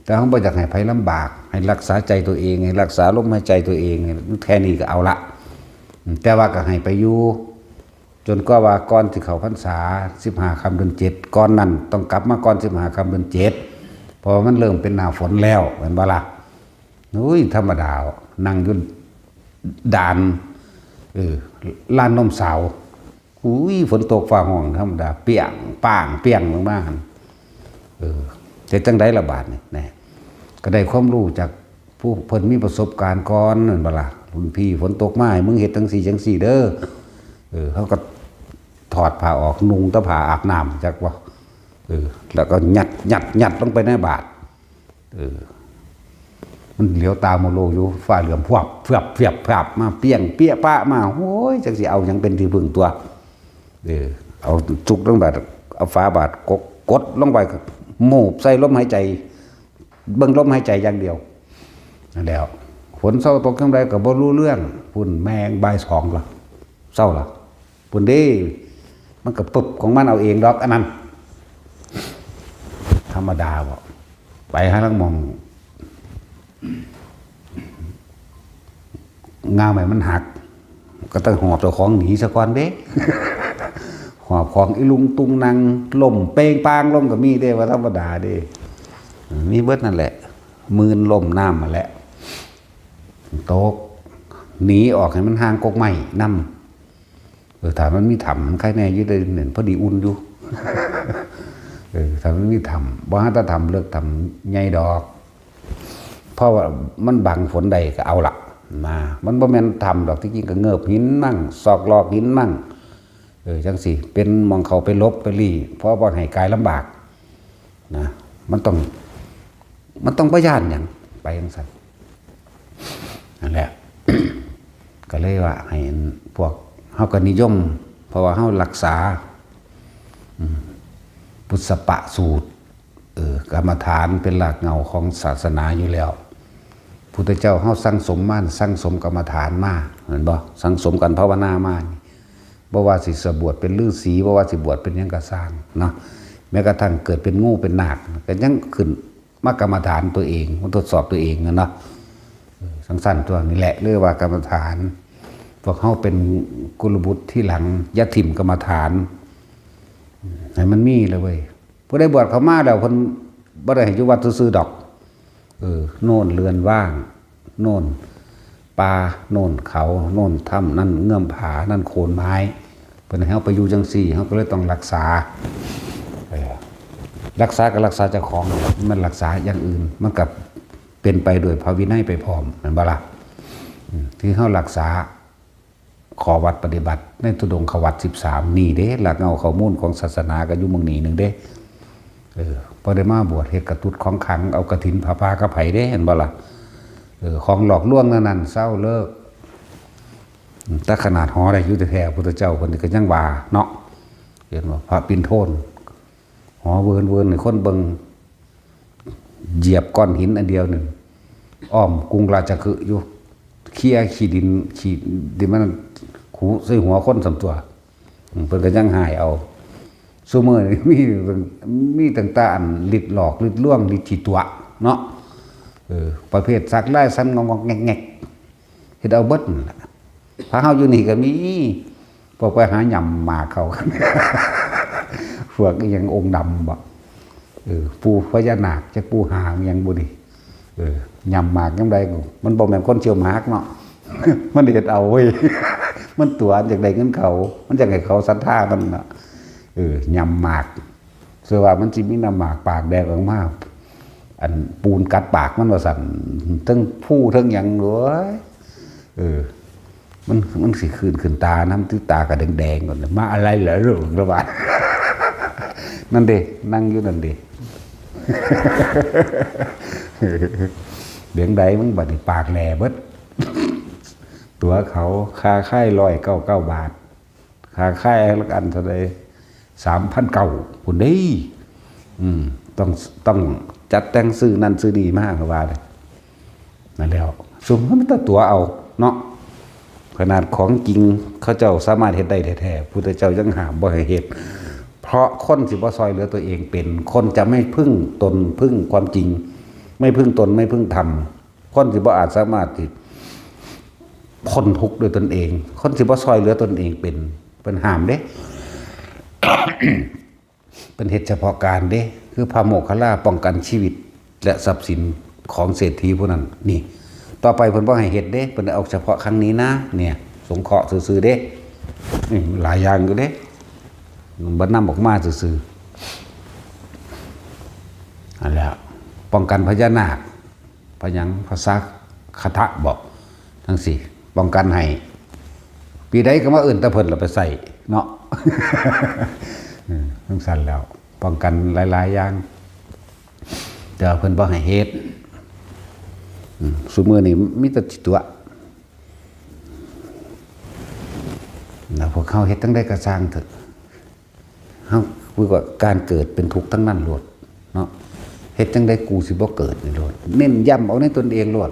แต่เฮาบ่อยากให้ไผลำบาก ให้รักษาใจตัวเอง ให้รักษาลมหายใจตัวเอง แค่นี้ก็เอาละ แต่ว่าก็ให้ไปอยู่ จนกว่าว่าก่อนสิเข้าพรรษา สิบห้าค่ำเดือนเจ็ด ก่อนนั้นต้องกลับมาก่อน สิบห้าค่ำเดือนเจ็ด เพราะว่ามันเริ่มเป็นหน้าฝนแล้ว แม่นบ่ล่ะ อุ้ย ธรรมดา นั่งอยู่ด่าน เออ ลานนมสาว อุ้ย ฝนตกฟ้าฮ้อง ธรรมดา เปี้ยง ป้าง เปี้ยงลงมาหั่น เออ เฮ็ดจั่งใดล่ะบาดนี่ แหน่ ก็ได้ความรู้จากผู้เพิ่นมีประสบการณ์ก่อน แม่นบ่ล่ะ พี่ ฝนตกมา ให้มึงเฮ็ดจังซี่จังซี่เด้อ เออ เขาก็ถอดผ้าออก นุ่งแต่ผ้าอาบน้ำ จักว่า เออ แล้วก็ยัดยัดยัดลงไปในบาตร เออ มันเหลียวตาโมโลอยู่ ฟ้าเหลือม พวับ เฟือบ เฟือบ พวับ มาเปี้ยง เปี้ยปะมา โอ้ย จักสิเอาหยังเป็นที่พึ่งตัว เออ เอาจุกลงบาตร เอาฝาบาตรกก กดลงไป โมบใส่ลมหายใจ เบิ่งลมหายใจอย่างเดียว นั่นแหล้ว ฝนเซาตกจั่งใดก็บ่รู้เรื่อง พุ่นแม่งบ่ายสองละ เซาละ พุ่นเด้ มันก็ปึบของมันเอาเองดอก อันนั้น ธรรมดาบ่ ไปหาลางหม่อง ง่ามไม้มันหัก ก็ต้องหอบเจ้าของหนีซะก่อนเด้ หอบของอีลุงตุงนัง ล้มเปงปางลงก็มีเด้ ว่าธรรมดาเด้ มีเบิดนั่นแหละ หมื่นล้มน้ำมาแหละ ตก หนีออกให้มันห่างกกไม้นำ เออ ถ้ามันมีถ้ำมันไคแน่อยู่ได้ เนี่ย พอดีอุ่นอยู่ เออ ถ้ามันมีถ้ำ บ่หาแต่ถ้ำเลิก ถ้ำใหญ่ดอก เพราะว่ามันบังฝนได้ก็เอาละ นะ มันบ่แม่นถ้ำดอก ที่จริงก็เงิบหินมั่ง ซอกลอกหินมั่ง เออ จังซี่ เป็นหม่องเข้าไปหลบไปลี้ เพราะบ่ให้กายลำบาก นะ มันต้อง มันต้องบ่ย้านหยัง ไปจังซั่น นั่นแหละ ก็เลยว่าให้พวกเฮาก็นิยม เพราะว่าเฮารักษา อืม ปุสสปะสูตร เออ กรรมฐานเป็นรากเหง้าของศาสนาอยู่แล้ว พุทธเจ้าเฮาสั่งสมมา สั่งสมกรรมฐานมา เห็นบ่ สั่งสมกันภาวนามานี่ บ่ว่าสิสวดเป็นฤาษี บ่ว่าสิบวชเป็นหยังก็ซ่างเนาะ แม้กระทั่งเกิดเป็นงูเป็นนาค ก็ยังขึ้นมากรรมฐานตัวเอง มาทดสอบตัวเองนะเนาะ เออ จังซั่นตัวนี้แหละ เรียกว่ากรรมฐาน พวกเฮาเป็นกุลบุตรที่หลัง อย่าถิ่มกรรมฐาน ให้มันมีเลยเว้ย ผู้ใดบวชเข้ามาแล้ว เพิ่นบ่ได้ให้อยู่วัดซื่อๆดอก เออ โน่นเรือนว่าง โน่นป่า โน่นเขา โน่นถ้ำ นั่นเงื่อมผา นั่นโคนไม้ เพิ่นให้เฮาไปอยู่จังซี่ เฮาก็เลยต้องรักษา เออ รักษาก็รักษาเจ้าของ มันรักษาอย่างอื่น มันก็เป็นไปโดยพระวินัยไปพร้อม แม่นบ่ล่ะ อืม ที่เฮารักษา ข้อวัดปฏิบัติในธุดงควัตรสิบสาม นี่เด้ รากเหง้าข้อมูลของศาสนาก็อยู่หม่องนี้หนึ่งเด้ เออ พอได้มาบวชเฮ็ดกระตุ้ดของขลัง เอากฐินผ้าป่ากับไผเด้ เห็นบ่ล่ะ เออ ของหลอกลวงนั่นนั่นเซาเลิก แต่ขนาดหอได้อยู่แท้ๆ พุทธเจ้าเพิ่นก็ยังว่าเนาะ เห็นบ่ พระปิณโทน หอเวินเวินให้คนเบิ่ง เหยียบก้อนหินอันเดียวหนึ่ง อ้อมกรุงราชคฤห์อยู่ เคลียร์ขี้ดิน ขี้ดินมันขูใส่หัวคนสามตัว อืม เพิ่นก็ยังหายเอา ซุมื้อนี้มี มีตั้งแต่อันฤทธิ์หลอก ฤทธิ์ลวง ฤทธิ์ขี้ตั๋วเนาะ เออ ประเภทสักลายสันงอกๆแงกๆ เฮ็ดเอาเบิดนั่นล่ะ พระเฮาอยู่นี่ก็มี พวกไปหาหย่ำหมากเขา พวกอีหยังองค์ดำบ่ เออ ปู่พญานาค จักปู่หางหยังบุนี่ เออ หย่ำหมากยามใดก็ มันบ่แม่นคนเคี้ยวหมากเนาะ มันเฮ็ดเอาเว้ย มันตั๋วอยากได้เงินเขา มันอยากให้เขาศรัทธามันน่ะ เออ หย่ำหมาก เชื่อว่ามันสิมีน้ำหมากปากแดงออกมา อันปูนกัดปากมันว่าซั่น ทั้งผู้ทั้งหยัง โอ้ย เออ มัน มันสิขึ้น ขึ้นตา น้ำที่ตาก็แดงๆก่อน มาอะไรเหรอลูก ระบาด นั่นเด้ นั่งอยู่นั่นเด้ เดี๋ยวใดมึงบัดนี้ปากแหล่เบิด ตั๋วเขา ค่าค่ายร้อยเก้าเก้าบาท ค่าค่ายละอันเท่าใด สามพันเก้า พุ้นเด้ อืม ต้อง ต้องจัดแต่งซื้อนั่นซื้อนี่มา เขาว่าเลย นั่นแล้ว ซุมมันแต่ตั๋วเอาเนาะ ขนาดของจริงเขาเจ้าสามารถเฮ็ดได้แท้ๆ พุทธเจ้ายังห้ามบ่ให้เฮ็ด เพราะคนสิบ่ซอยเหลือตัวเองเป็น คนจะไม่พึ่งตนพึ่งความจริง ไม่พึ่งตนไม่พึ่งธรรม คนสิบ่อาจสามารถที่พ้นทุกข์ด้วยตนเอง คนสิบ่ซอยเหลือตนเองเป็น เพิ่นห้ามเด้ เพิ่นเฮ็ดเฉพาะการเด้ คือพระโมคคัลลาป้องกันชีวิตและทรัพย์สินของเศรษฐีผู้นั้น นี่ ต่อไปเพิ่นบ่ให้เฮ็ดเด้ เพิ่นเอาเฉพาะครั้งนี้นะ เนี่ย สงเคราะห์ซื่อๆเด้ นี่หลายอย่างอยู่เด้ บ่นำออกมาซื่อๆ นั่นแหละ ป้องกันพญานาค พะหยัง พระสักขะทะบอก ทั้งสี่ ป้องกันให้ ปีใดก็มาเอิ้นแต่เพิ่นละไปใส่เนาะ เออจั่งซั้นแล้ว ป้องกันหลายๆอย่าง แต่ว่าเพิ่นบ่ให้เฮ็ด อืม ซุมื้อนี้มีแต่สิตั๋ว แล้วพวกเขาเฮ็ดจั่งใดก็ซ่างเถอะ เฮา คือว่าการเกิดเป็นทุกข์ทั้งนั้นโลดเนาะ เฮ็ดจั่งใดกูสิบ่เกิดนี่โลด เน้นย้ำเอาในตนเองโลด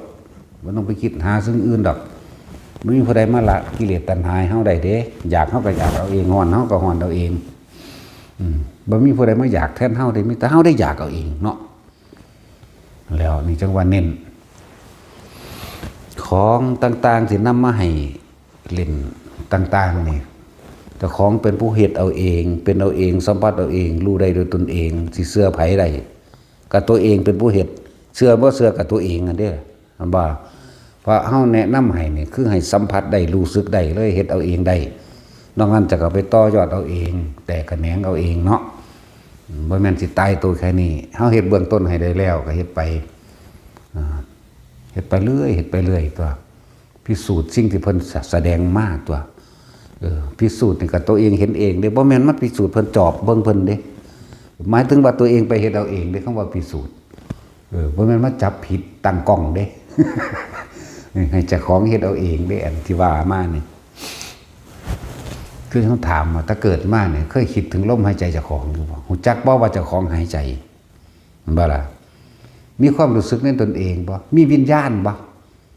บ่ต้องไปคิดหาสิ่งอื่นดอก บ่มีผู้ใดมาละกิเลสตัณหาให้เฮาได้เด้ อยากเฮาก็อยากเอาเอง ฮ้อนเฮาก็ฮ้อนเอาเอง อืม บ่มีผู้ใดมาอยากแทนเฮาเด้ มีแต่เฮาได้อยากเอาเองเนาะ แล้วนี่จั่งว่าเน้น ของต่างๆที่นำมาให้เล่นต่างๆนี่ เจ้าของเป็นผู้เฮ็ดเอาเอง เป็นเอาเอง สัมผัสเอาเอง รู้ได้ด้วยตนเอง สิเชื่อไผได้ ก็ตัวเองเป็นผู้เฮ็ด เชื่อบ่เชื่อก็ตัวเองนั่นเด้ แม่นบ่ เพราะเฮาแนะนำให้นี่ คือให้สัมผัสได้ รู้สึกได้เลย เฮ็ดเอาเองได้ นอกนั้นจะก็ไปต่อยอดเอาเอง แตกแขนงเอาเองเนาะ อืม บ่แม่นสิตายตัวแค่นี้ เฮาเฮ็ดเบื้องต้นให้ได้แล้วก็เฮ็ดไป อ่า เฮ็ดไปเรื่อย เฮ็ดไปเรื่อยตัว พิสูจน์สิ่งที่เพิ่นสะ แสดงมาตัว เออ พิสูจน์นี่ก็ตัวเองเห็นเองเด้ บ่แม่นมาพิสูจน์เพิ่น จอบเบิ่งเพิ่นเด้ หมายถึงว่าตัวเองไปเฮ็ดเอาเองเด้ คำว่าพิสูจน์ เออ บ่แม่นมาจับผิดตั้งกล้องเด้ ให้เจ้าของเฮ็ดเอาเองเด้ อันที่ว่ามานี่ คือเฮาถามว่า แต่เกิดมานี่ เคยคิดถึงลมหายใจเจ้าของอยู่บ่ ฮู้จักบ่ว่าเจ้าของหายใจ แม่นบ่ล่ะ มีความรู้สึกในตนเองบ่ มีวิญญาณบ่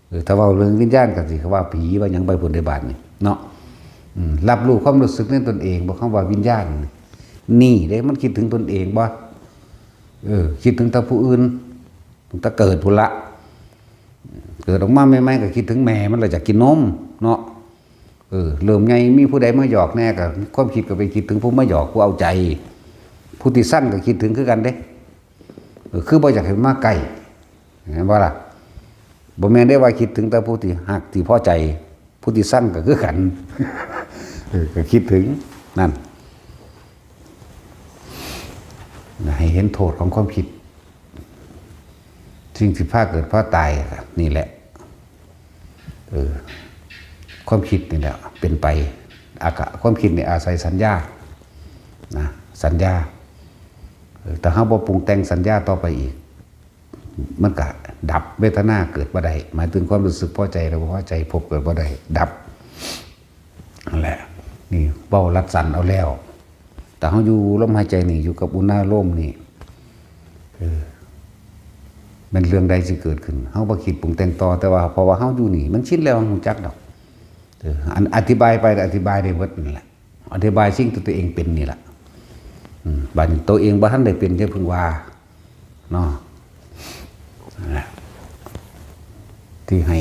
เออ ถ้าเว้าเรื่องวิญญาณก็สิว่าผีว่าหยังไปพุ้นเด้ บาดนี้เนาะ อืม รับรู้ความรู้สึกในตนเองบ่ คำว่าวิญญาณนี่ นี่เด้ มันคิดถึงตนเองบ่ เออ คิดถึงแต่ผู้อื่น ตั้งแต่เกิดพุ้นละ เกิดออกมาใหม่ๆก็คิดถึงแม่มันละ อยากกินนมเนาะ เออ เริ่มใหญ่มีผู้ใดมาหยอกแหน่ก็ ความคิดก็ไปคิดถึงผู้มาหยอก ผู้เอาใจ ผู้ที่ซังก็คิดถึงคือกันเด้ เออ คือบ่อยากให้มาใกล้ แม่นบ่ล่ะ บ่แม่นได้ว่าคิดถึงแต่ผู้ที่ฮักที่พอใจ ผู้ที่ซังก็คือกัน เออ ก็คิดถึง นั่น ให้เห็นโทษของความคิด สิ่งที่พาเกิดพาตาย นี่แหละ เออ ความคิดนี่แหละเป็นไป อากะ ความคิดนี่อาศัยสัญญา นะ สัญญา เออ ถ้าเฮาบ่ปรุงแต่งสัญญาต่อไปอีก มันก็ดับ เวทนาเกิดบ่ได้ หมายถึงความรู้สึกพอใจหรือบ่พอใจ ภพเกิดบ่ได้ ดับ นั่นแหละ นี่เว้ารัดสั้นเอาแล้ว แต่เฮาอยู่ลมหายใจนี่ อยู่กับอุณาโลมนี่ เออ แม่นเรื่องใดสิเกิดขึ้น เฮาบ่คิดปรุงแต่งต่อ แต่ว่าเพราะว่าเฮาอยู่นี่ มันชินแล้ว เฮาฮู้จักดอก เออ อันอธิบายไป อธิบายได้เบิดนั่นแหละ อธิบายสิ่งที่ตัวเองเป็นนี่แหละ อืม บัดนี้ตัวเองบ่ทันได้เป็น อย่าเพิ่งว่า เนาะ นั่นแหละ ที่ให้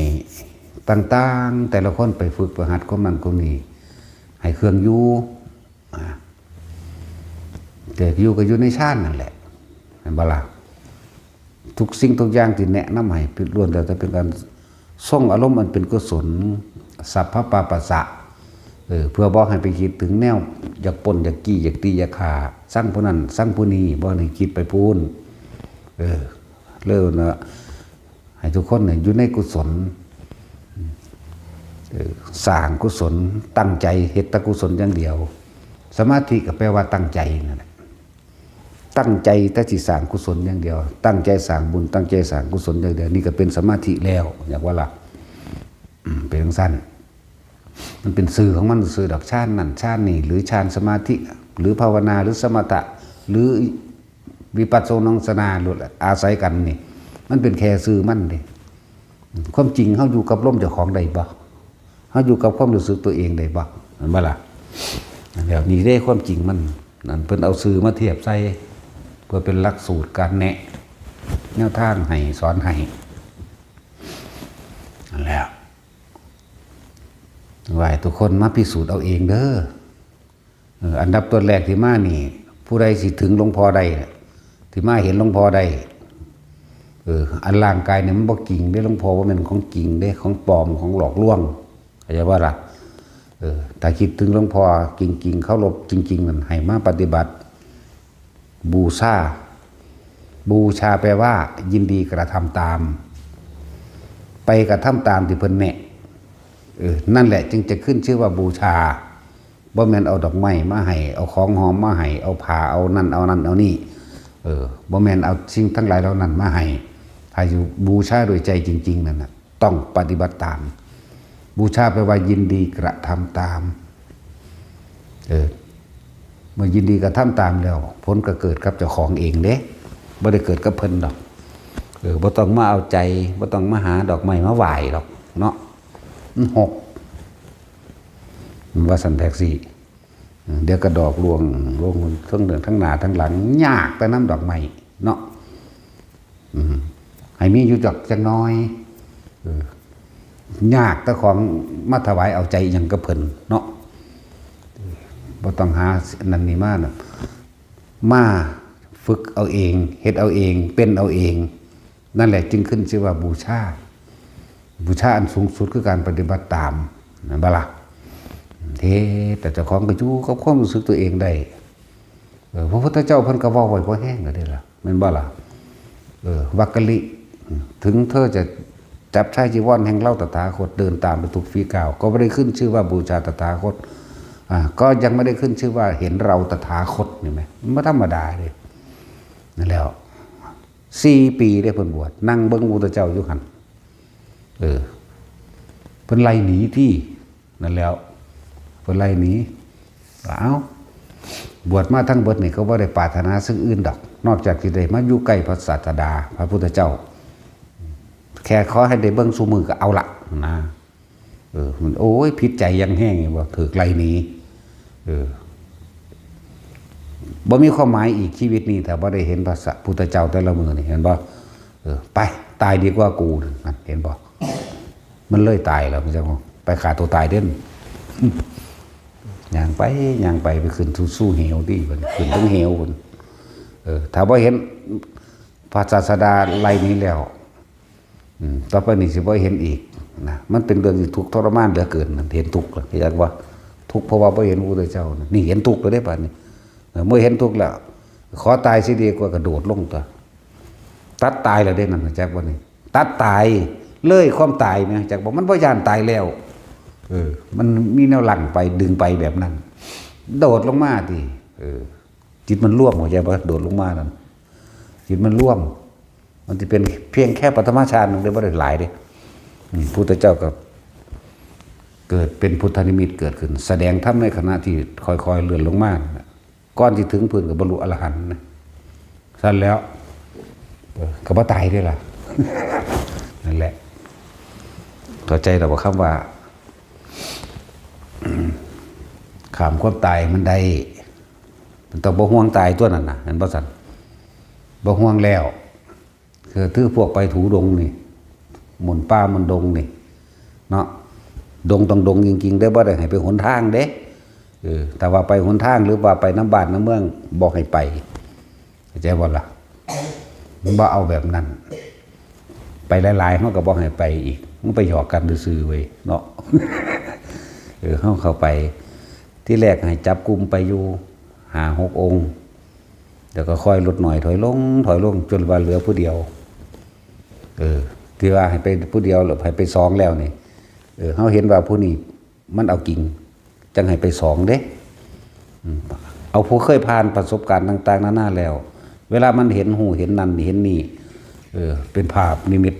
ต่างๆ แต่ละคนไปฝึกไปหัดความนั้นความนี้ ให้เครื่องอยู่ อ่า แต่อยู่ก็อยู่ในฌานนั่นแหละ แม่นบ่ล่ะ ทุกสิ่งทุกอย่างที่แนะนำให้ล้วนแล้วแต่เป็นการทรงอารมณ์อันเป็นกุศล สัพพะปาปัสสะ เออ เพื่อบ่ให้ไปคิดถึงแนวอยากปล้น อยากจี้ อยากตี อยากฆ่า ซังผู้นั้น ซังผู้นี้ บ่ให้คิดไปพู้น เออ เริ่มนะ ให้ทุกคนเนี่ยอยู่ในกุศล เออ สร้างกุศล ตั้งใจเฮ็ดแต่กุศลอย่างเดียว สมาธิก็แปลว่าตั้งใจนั่นแหละ ตั้งใจแต่สิสร้างกุศลอย่างเดียว ตั้งใจสร้างบุญ ตั้งใจสร้างกุศลอย่างเดียว นี่ก็เป็นสมาธิแล้ว อยากว่าล่ะ อืม เป็นจั่งซั้น มันเป็นชื่อของมันซื่อดอก ฌานนั่นฌานนี่ หรือฌานสมาธิ หรือภาวนา หรือสมถะ หรือวิปัสสนา หรืออาศัยกันนี่ มันเป็นแค่ชื่อมันเด้ ความจริงเฮาอยู่กับลมเจ้าของได้บ่ เฮาอยู่กับความรู้สึกตัวเองได้บ่ แม่นบ่ล่ะ แล้วนี่เด้ความจริงมัน นั่นเพิ่นเอาชื่อมาเทียบใส่ เพื่อเป็นหลักสูตรการแนะ แนวทางให้ สอนให้ นั่นแหละ ว่าให้ทุกคนมาพิสูจน์เอาเองเด้อ เออ อันดับต้นแรกที่มานี่ ผู้ใดสิถึงหลวงพ่อได้น่ะ ที่มาเห็นหลวงพ่อได้ เออ อันร่างกายเนี่ยมันบ่จริงเด้ หลวงพ่อบ่แม่นของจริงเด้ ของปลอม ของหลอกลวง เข้าใจบ่ล่ะ เออ ถ้าคิดถึงหลวงพ่อจริงๆ เคารพจริงๆ นั่น ให้มาปฏิบัติ บูชา บูชาแปลว่า ยินดีกระทำตาม ไปกระทำตามที่เพิ่นแนะ เออ นั่นแหละจึงจะขึ้นชื่อว่าบูชา บ่แม่นเอาดอกไม้มาให้ เอาของหอมมาให้ เอาผ้า เอานั่น เอานั่น เอานี่ เออ บ่แม่นเอาสิ่งทั้งหลายเหล่านั้นมาให้ ถ้าอยู่บูชาด้วยใจจริงๆ นั่นน่ะ ต้องปฏิบัติตาม บูชาแปลว่ายินดีกระทำตาม เออ เมื่อยินดีกระทำตามแล้ว ผลก็เกิดกับเจ้าของเองเด้ บ่ได้เกิดกับเพิ่นดอก เออ บ่ต้องมาเอาใจ บ่ต้องมาหาดอกไม้มาไหว้ดอกเนาะ มันหก มันว่าซั่นแท็กซี่ เดี๋ยวก็ดอกร่วง ร่วงทั้งเดินทั้งหน้าทั้งหลัง ยากแต่นำดอกไม้เนาะ อืม ให้มีอยู่จักจักหน่อย เออ ยากแต่ของมาถวายเอาใจอิหยังกับเพิ่นเนาะ บ่ต้องหานั่นนี่มานะ มาฝึกเอาเอง เฮ็ดเอาเอง เป็นเอาเอง นั่นแหละจึงขึ้นชื่อว่าบูชา บูชาอันสูงสุดคือการปฏิบัติตาม แม่นบ่ล่ะ เฮ็ดแต่เจ้าของก็อยู่กับความรู้สึกตัวเองได้ เออ พระพุทธเจ้าเพิ่นก็เว้าไว้พอแฮงแล้วเด้ล่ะ แม่นบ่ล่ะ เออ วักกะลิ ถึงเธอจะจับชายจีวรแห่งเราตถาคต เดินตามไปทุกฝีก้าว ก็ไม่ได้ขึ้นชื่อว่าบูชาตถาคต อ่า ก็ยังไม่ได้ขึ้นชื่อว่าเห็นเราตถาคต นี่แหม มันบ่ธรรมดาเด้ นั่นแล้ว สี่ปีเด้เพิ่นบวช นั่งเบิ่งพระพุทธเจ้าอยู่หั่น เออ เพิ่นไล่หนีติ นั่นแล้ว เพิ่นไล่หนี เอ้า บวชมาทั้งเบิดนี่ก็บ่ได้ปรารถนาสิ่งอื่นดอก นอกจากสิได้มาอยู่ใกล้พระศาสดา พระพุทธเจ้า แค่ขอให้ได้เบิ่งซุมื้อก็เอาละนะ เออ มัน โอ้ย ผิดใจอย่างแฮง ว่าถืกไล่หนี เออ บ่มีความหมายอีกชีวิตนี้ ถ้าบ่ได้เห็นพระพุทธเจ้าแต่ละมื้อนี่ เห็นบ่ เออ ไป ตายดีกว่ากู นั่น เห็นบ่ มันเลยตายแล้ว มันจั่งว่า ไปฆ่าตัวตายเด้ ย่างไป ย่างไป ไปขึ้นสู่ สู่เหวติ บัดนี้ขึ้นเทิงเหวพุ้น เออ ถ้าบ่เห็นพระศาสดาไล่หนีแล้ว อืม ต่อไปนี่สิบ่เห็นอีกนะ มันเป็นเรื่องที่ทุกข์ทรมานเหลือเกินนะ เห็นทุกข์แล้ว อยากว่าทุกข์เพราะว่าบ่เห็นพระพุทธเจ้านะ นี่เห็นทุกข์แล้วเด้บัดนี้ เออ เมื่อเห็นทุกข์แล้ว ขอตายเสียดีกว่ากระโดดลงตัว ตัดตายแล้วเด้นั่น จักบ่นี่ ตัดตาย เลยความตายแหม จักบ่ มันบ่ย้านตายแล้ว เออ มันมีแนวรั้งไป ดึงไปแบบนั้น โดดลงมาติ เออ จิตมันรวม เข้าใจบ่ โดดลงมานั่น จิตมันรวม มันสิเป็นเพียงแค่ปฐมฌานหนึ่งเด้ บ่ได้หลายเด้ อืม พุทธเจ้าก็เกิดเป็นพุทธนิมิตเกิดขึ้น แสดงธรรมในขณะที่ค่อยๆเลื่อนลงมานั่นน่ะ ก่อนสิถึงพื้นก็บรรลุอรหันต์นะ ซั่นแล้ว เออ ก็บ่ตายเด้ล่ะ นั่นแหละ เข้าใจแล้วบ่คำว่า ข้ามความตายมันได้ มันต้องบ่ห่วงตายตัวนั้นน่ะ เห็นบ่ซั่น บ่ห่วงแล้ว คือถือพวกไปถูดงนี่ หมุนป่าหมุนดงนี่ เนาะ ดงต้องดงจริงๆเด้ บ่ได้ให้ไปหนทางเด้ เออ แต่ว่าไปหนทางหรือว่าไปนำบ้านนำเมือง บ่ให้ไป เข้าใจบ่ล่ะ มันบ่เอาแบบนั้น ไปหลายๆ เฮาก็บ่ให้ไปอีก มันไปหยอกกันซื่อๆเว้ย เนาะ เออ เฮาเข้าไป ที่แรกให้จับกลุ่มไปอยู่ห้าหกองค์ แล้วก็ค่อยลดน้อยถอยลง ถอยลง จนว่าเหลือผู้เดียว เออ ที่ว่าให้ไปผู้เดียว หรือให้ไปสองแล้วนี่ เออ เฮาเห็นว่าผู้นี้มันเอาจริง จั่งให้ไปสองเด้ อืม เอาผู้เคยผ่านประสบการณ์ต่างๆนานาแล้ว เวลามันเห็นฮู้เห็นนั่นเห็นนี่ เออ เป็นภาพนิมิต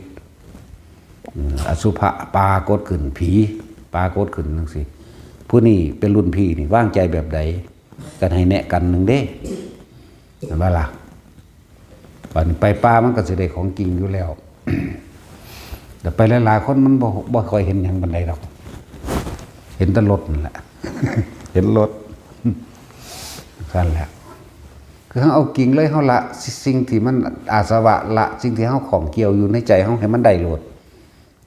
อืม อสุภะปรากฏขึ้น ผีปรากฏขึ้นจั่งซี้ ผู้นี้เป็นรุ่นพี่นี่วางใจแบบใด กันให้แนะกันหนึ่งเด้ เห็นบ่ล่ะ บัดนี้ไปป่ามันก็สิได้ของจริงอยู่แล้ว แต่ไปหลายๆคนมันบ่ บ่ค่อยเห็นหยังปานใดดอก เห็นแต่รถนั่นแหละ เห็นรถ ซั่นแหละ คือเฮาเอาจริงเลย เฮาละสิ่งที่มันอาสวะ ละสิ่งที่เฮาข้องเกี่ยวอยู่ในใจเฮาให้มันได้โลด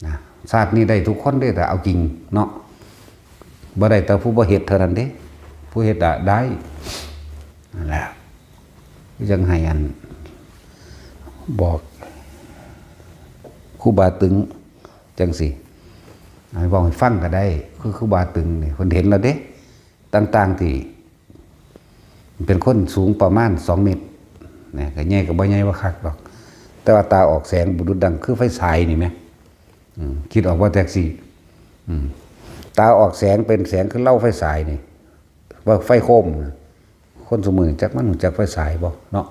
นะ ชาตินี้ได้ทุกคนเด้ ถ้าเอาจริงเนาะ บ่ได้แต่ผู้บ่เฮ็ดเท่านั้นเด้ ผู้เฮ็ดอะได้ นั่นแหละ จั่งให้อัน บอกครูบาตึงจั่งซี้ ให้เว้าให้ฟังก็ได้ คือครูบาตึงนี่ เพิ่นเห็นแล้วเด้ ต่างๆที่ เป็นคนสูงประมาณสองเมตร นะ ก็ใหญ่ก็บ่ใหญ่ว่าคักดอก แต่ว่าตาออกแสงบุรุษดังคือไฟฉายนี่แหม อืม คิดออกว่าแท็กซี่ อืม ตาออกแสงเป็นแสงคือเหล้าไฟฉายนี่ ว่าไฟโคมนะ คนซุมื้อนี้จักมันรู้จักไฟฉายบ่เนาะ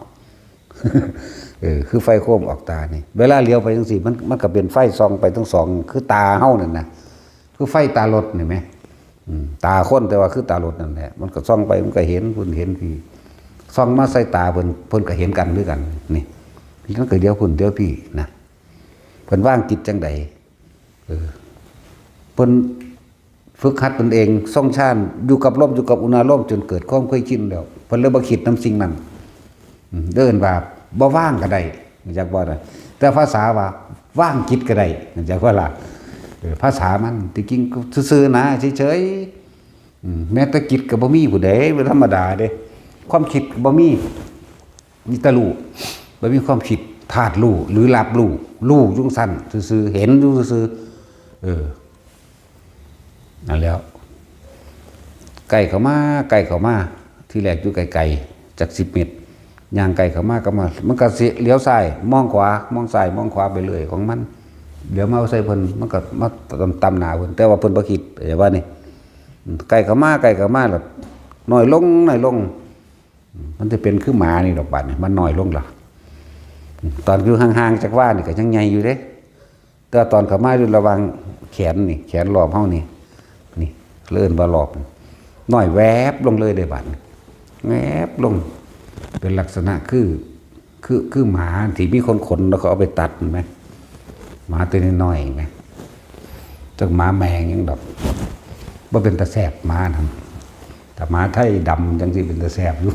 เออ คือไฟโคมออกตานี่ เวลาเหลียวไปจังซี่ มัน มันก็เป็นไฟส่องไปทั้งสอง คือตาเฮานั่นนะ คือไฟตารถนี่แหม อืม ตาคนแต่ว่าคือตารถนั่นแหละ มันก็ส่องไป มันก็เห็น เพิ่นเห็นพี่ ส่องมาใส่ตาเพิ่น เพิ่นก็เห็นกันคือกัน นี่ มันก็เดี๋ยวเพิ่นเดี๋ยวพี่นะ เพิ่นวางจิตจังใด เออ เพิ่นฝึกหัดตนเอง ทรงฌาน อยู่กับลม อยู่กับอุณาโลม จนเกิดความเคยชินแล้ว เพิ่นเลยบ่คิดนำสิ่งนั้น อืม เอิ้นว่าบ่วางก็ได้ จักว่านะ แต่ภาษาว่าวางจิตก็ได้ จักว่าล่ะ เออ ภาษามัน ที่จริงก็ซื่อๆนะ เฉยๆ อืม แม้แต่จิตก็บ่มีผู้ใด บ่ธรรมดาเด้ ความคิดก็บ่มี มีแต่รู้ บ่มีความคิด ธาตุรู้ หรือรับรู้ รู้อยู่จั่งซั้นซื่อๆ เห็นอยู่ซื่อๆ เออ นั่นแหล้ว ใกล้เข้ามา ใกล้เข้ามา ทีแรกอยู่ไกลๆ จักสิบเมตร ย่างใกล้เข้ามา ก็มา มันก็สิเลี้ยวซ้าย มองขวา มองซ้าย มองขวาไปเรื่อยของมัน เดี๋ยวมาใส่เพิ่น มันก็มาตำ ตำหน้าเพิ่น แต่ว่าเพิ่นบ่คิด เข้าใจว่านี่ ใกล้เข้ามา ใกล้เข้ามาแล้ว น้อยลง น้อยลง มันจะเป็นคือหมานี่ดอกบัดนี่ มันน้อยลงละ ตอนอยู่ห่างๆ จักว่านี่ก็ยังใหญ่อยู่เด้ แต่ตอนเข้ามาอยู่ระหว่างแขนนี่ แขนรอบเฮานี่ นี่ เอิ้นว่ารอบ น้อยแวบลงเลยเด้บัดนี่ แวบลง เป็นลักษณะคือ คือ คือหมาที่มีคนขนแล้วเขาเอาไปตัด เห็นไหม หมาตัวน้อยๆ เห็นไหม จักหมาแมงหยังดอก บ่เป็นตาแซ่บหมานั่น แต่หมาไทยดำจังสิเป็นตาแซ่บอยู่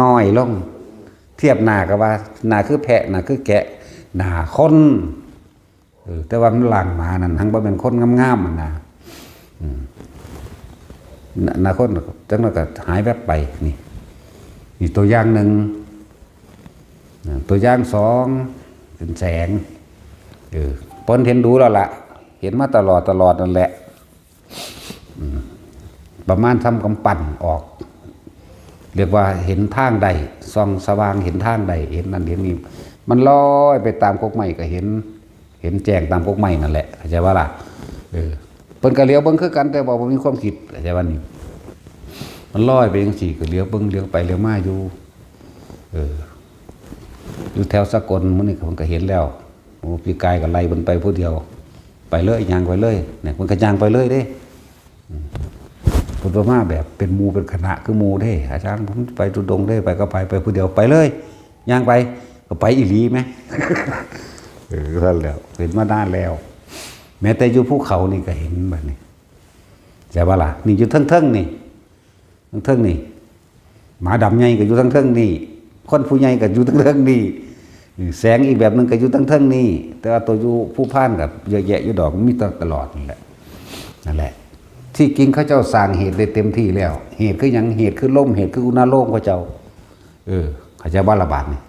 น้อยลง เทียบหน้าก็ว่า หน้าคือแพะ หน้าคือแกะ หน้าคน เออ แต่ว่ามันล่างหมานั่น หังบ่เป็นคนงามๆ หั่นนะ อืม หน้า หน้าคนจังนั้นก็หายแวบไป นี่ นี่ตัวอย่างหนึ่ง อ่า ตัวอย่างสอง เป็นแสง เออ เพิ่นเห็นดูแล้วล่ะ เห็นมาตลอด ตลอดนั่นแหละ อืม ประมาณทำกำปั้นออก เรียกว่าเห็นทางได้ ส่องสว่างเห็นทางได้ เห็นนั่นเห็นนี่ มันลอยไปตามกกไม้ก็เห็น เห็นแจ้งตามกกไม้นั่นแหละ เข้าใจว่าล่ะ เออ เพิ่นก็เหลียวเบิ่งคือกัน แต่ว่าบ่มีความคิด เข้าใจว่านี่ มันลอยไปจังซี่ ก็เหลียวเบิ่ง เหลียวไป เหลียวมาอยู่ เออ อยู่แถวสกลมื้อนี้ก็ เพิ่นก็เห็นแล้ว โอ้ ปีกายก็ไล่เพิ่นไปผู้เดียว ไปเลย ย่างไปเลย เนี่ย เพิ่นก็ย่างไปเลยเด้ อืม เพิ่นบ่มาแบบเป็นหมู่เป็นคณะคือหมู่เด้ อาจารย์ ผมไปธุดงค์เด้ ไปก็ไป ไปผู้เดียว ไปเลย ย่างไป ก็ไปอีหลีแหม เออ นั่นแหละ เห็นมานานแล้ว แม้แต่อยู่ภูเขานี่ก็เห็นบัดนี้ เข้าใจบ่ล่ะ นี่อยู่เทิงๆ นี่ เทิงๆ นี่ หมาดำใหญ่ก็อยู่เทิงๆ นี่ คนผู้ใหญ่ก็อยู่เทิงๆ นี่ แสงอีกแบบหนึ่งก็อยู่เทิงๆ นี่ แต่ว่าตัวอยู่ภูพานก็เยอะแยะอยู่ดอก มีตลอดนั่นแหละ นั่นแหละ ที่จริงเขาเจ้าสร้างเหตุได้เต็มที่แล้ว เหตุคือหยัง เหตุคือลม เหตุคืออุณาโลมเขาเจ้า เออ เข้าใจบ่ล่ะบาดนี่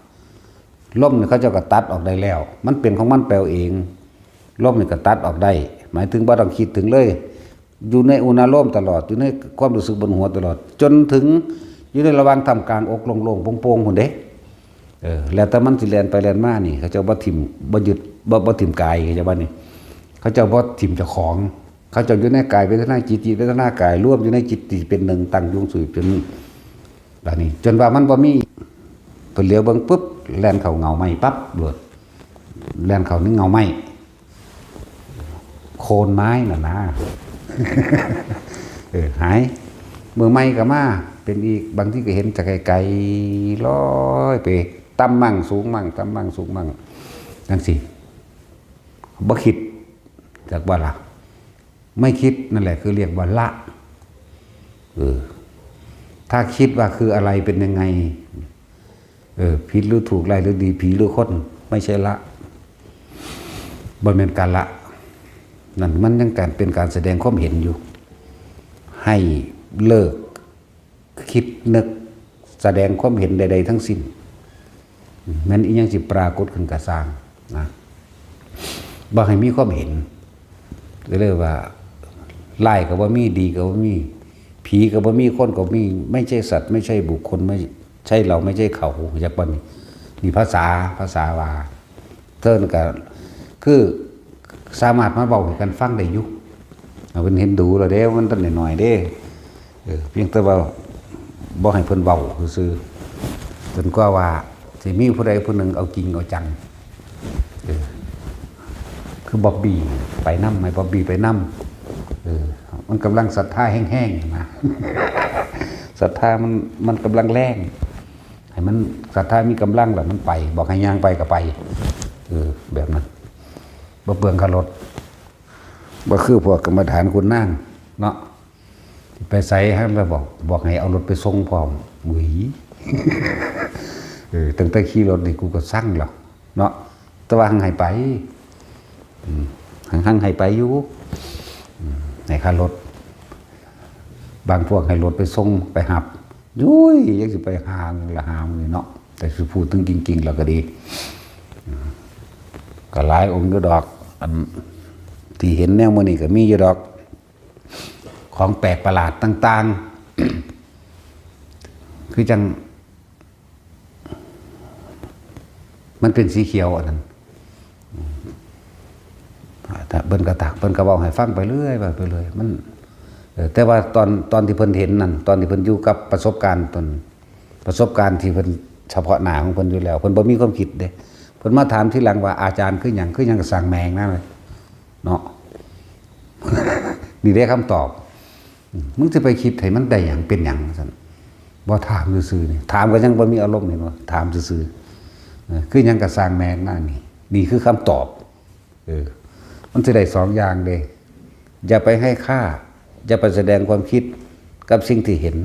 ลมนี่เขาเจ้าก็ตัดออกได้แล้ว มันเป็นของมันไปเอง ลมนี่ก็ตัดออกได้ หมายถึงบ่ต้องคิดถึงเลย อยู่ในอุณาโลมตลอด อยู่ในความรู้สึกบนหัวตลอด จนถึงอยู่ในระหว่างท่ามกลางอกโล่งๆ โปร่งๆ พุ้นเด้ เออ แล้วแต่มันสิแล่นไปแล่นมานี่ เขาเจ้าบ่ถิ่ม บ่ยึด บ่ บ่ถิ่มกาย เข้าใจบ่นี่ เขาเจ้าบ่ถิ่มเจ้าของ เขาเจ้าอยู่ในกายเวทนาจิต จิตเวทนากาย รวมอยู่ในจิตที่เป็นหนึ่ง ตั้งอยู่ซื่อเป็น บาดนี้ จนว่ามันบ่มี เพิ่นเหลียวเบิ่งปุ๊บ แล่นเข้าเงาไม้ปั๊บโลด แล่นเข้าในเงาไม้ โคนไม้น่ะนะ เออ หาย มื้อใหม่ก็มา เป็นอีก บางทีก็เห็นจากไกลๆ ลอยไป ต่ำมั่งสูงมั่ง ต่ำมั่งสูงมั่ง จั่งซี้ บ่คิด จักว่าล่ะ ไม่คิดนั่นแหละคือเรียกว่าละ เออ ถ้าคิดว่าคืออะไรเป็นยังไง เออ ผิดหรือถูก ร้ายหรือดี ผีหรือคน ไม่ใช่ละ บ่แม่นการละ นั่นมันยังการเป็นการแสดงความเห็นอยู่ ให้เลิกคิดนึกแสดงความเห็นใดๆ ทั้งสิ้น แม่นอีหยังสิปรากฏขึ้นก็ซ่างนะ บ่ให้มีความเห็น ก็เลยว่า ร้ายก็บ่มี ดีก็บ่มี ผีก็บ่มี คนก็บ่มี ไม่ใช่สัตว์ ไม่ใช่บุคคล ไม่ใช่เรา ไม่ใช่เขา จักว่านี่ นี่ภาษา ภาษาว่า เทินก็คือสามารถมาเว้าให้กันฟังได้อยู่ เพิ่นเห็นดูแล้วเด้ มันต้นน้อยๆเด้ เออ เพียงแต่ว่าบ่ให้เพิ่นเว้าซื่อๆ จนกว่าว่าสิมีผู้ใดผู้หนึ่งเอาจริงเอาจัง เออ คือบ๊อบบี้ไปนำ ให้บ๊อบบี้ไปนำ เออ มันกำลังศรัทธาแฮงๆนะ ศรัทธามัน มันกำลังแรง ให้มันศรัทธามีกำลังแล้วมันไป บอกให้ย่างไปก็ไป เออ แบบนั้น บ่เปลืองค่ารถ บ่คือพวกกรรมฐานคุณนางเนาะ ไปไสหั้นแล้วบอก บอกให้เอารถไปส่งพร้อม อุ้ย เออ ตั้งแต่ขี่รถนี่กูก็ซังแล้วเนาะ แต่ว่าหั้งให้ไป อืม หั้ง หั้งให้ไปอยู่ อืม ให้ค่ารถ บางพวกให้รถไปส่งไปรับ ยุ้ย ยังสิไปหาเงินละหามื้อเนาะ แต่สิพูดถึงจริงๆแล้วก็ดี อืม ก็หลายองค์อยู่ดอก อันที่เห็นแนวมื้อนี้ก็มีอยู่ดอก ของแปลกประหลาดต่างๆ คือจัง มันเป็นสีเขียวอันนั้น ถ้าเพิ่นก็ตัก เพิ่นก็เว้าให้ฟังไปเรื่อย ไปเรื่อย มัน เอ่อ แต่ว่าตอน ตอนที่เพิ่นเห็นนั่น ตอนที่เพิ่นอยู่กับประสบการณ์ตน ประสบการณ์ที่เพิ่นเฉพาะหน้าของเพิ่นอยู่แล้ว เพิ่นบ่มีความคิดเด้ เพิ่นมาถามทีหลังว่า "อาจารย์คือหยัง คือหยังก็สร้างแมงนะ" เนาะ นี่เด้คำตอบ "มึงสิไปคิดให้มันได้หยังเป็นหยัง" ซั่น บ่ถามซื่อๆนี่ ถามก็ยังบ่มีอารมณ์ เห็นบ่ ถามซื่อๆ เออ คือหยังก็สร้างแมงนะ นี่ นี่คือคำตอบ เออ มันสิได้สองอย่างเด้ อย่าไปให้ค่า อย่าไปแสดงความคิดกับสิ่งที่เห็น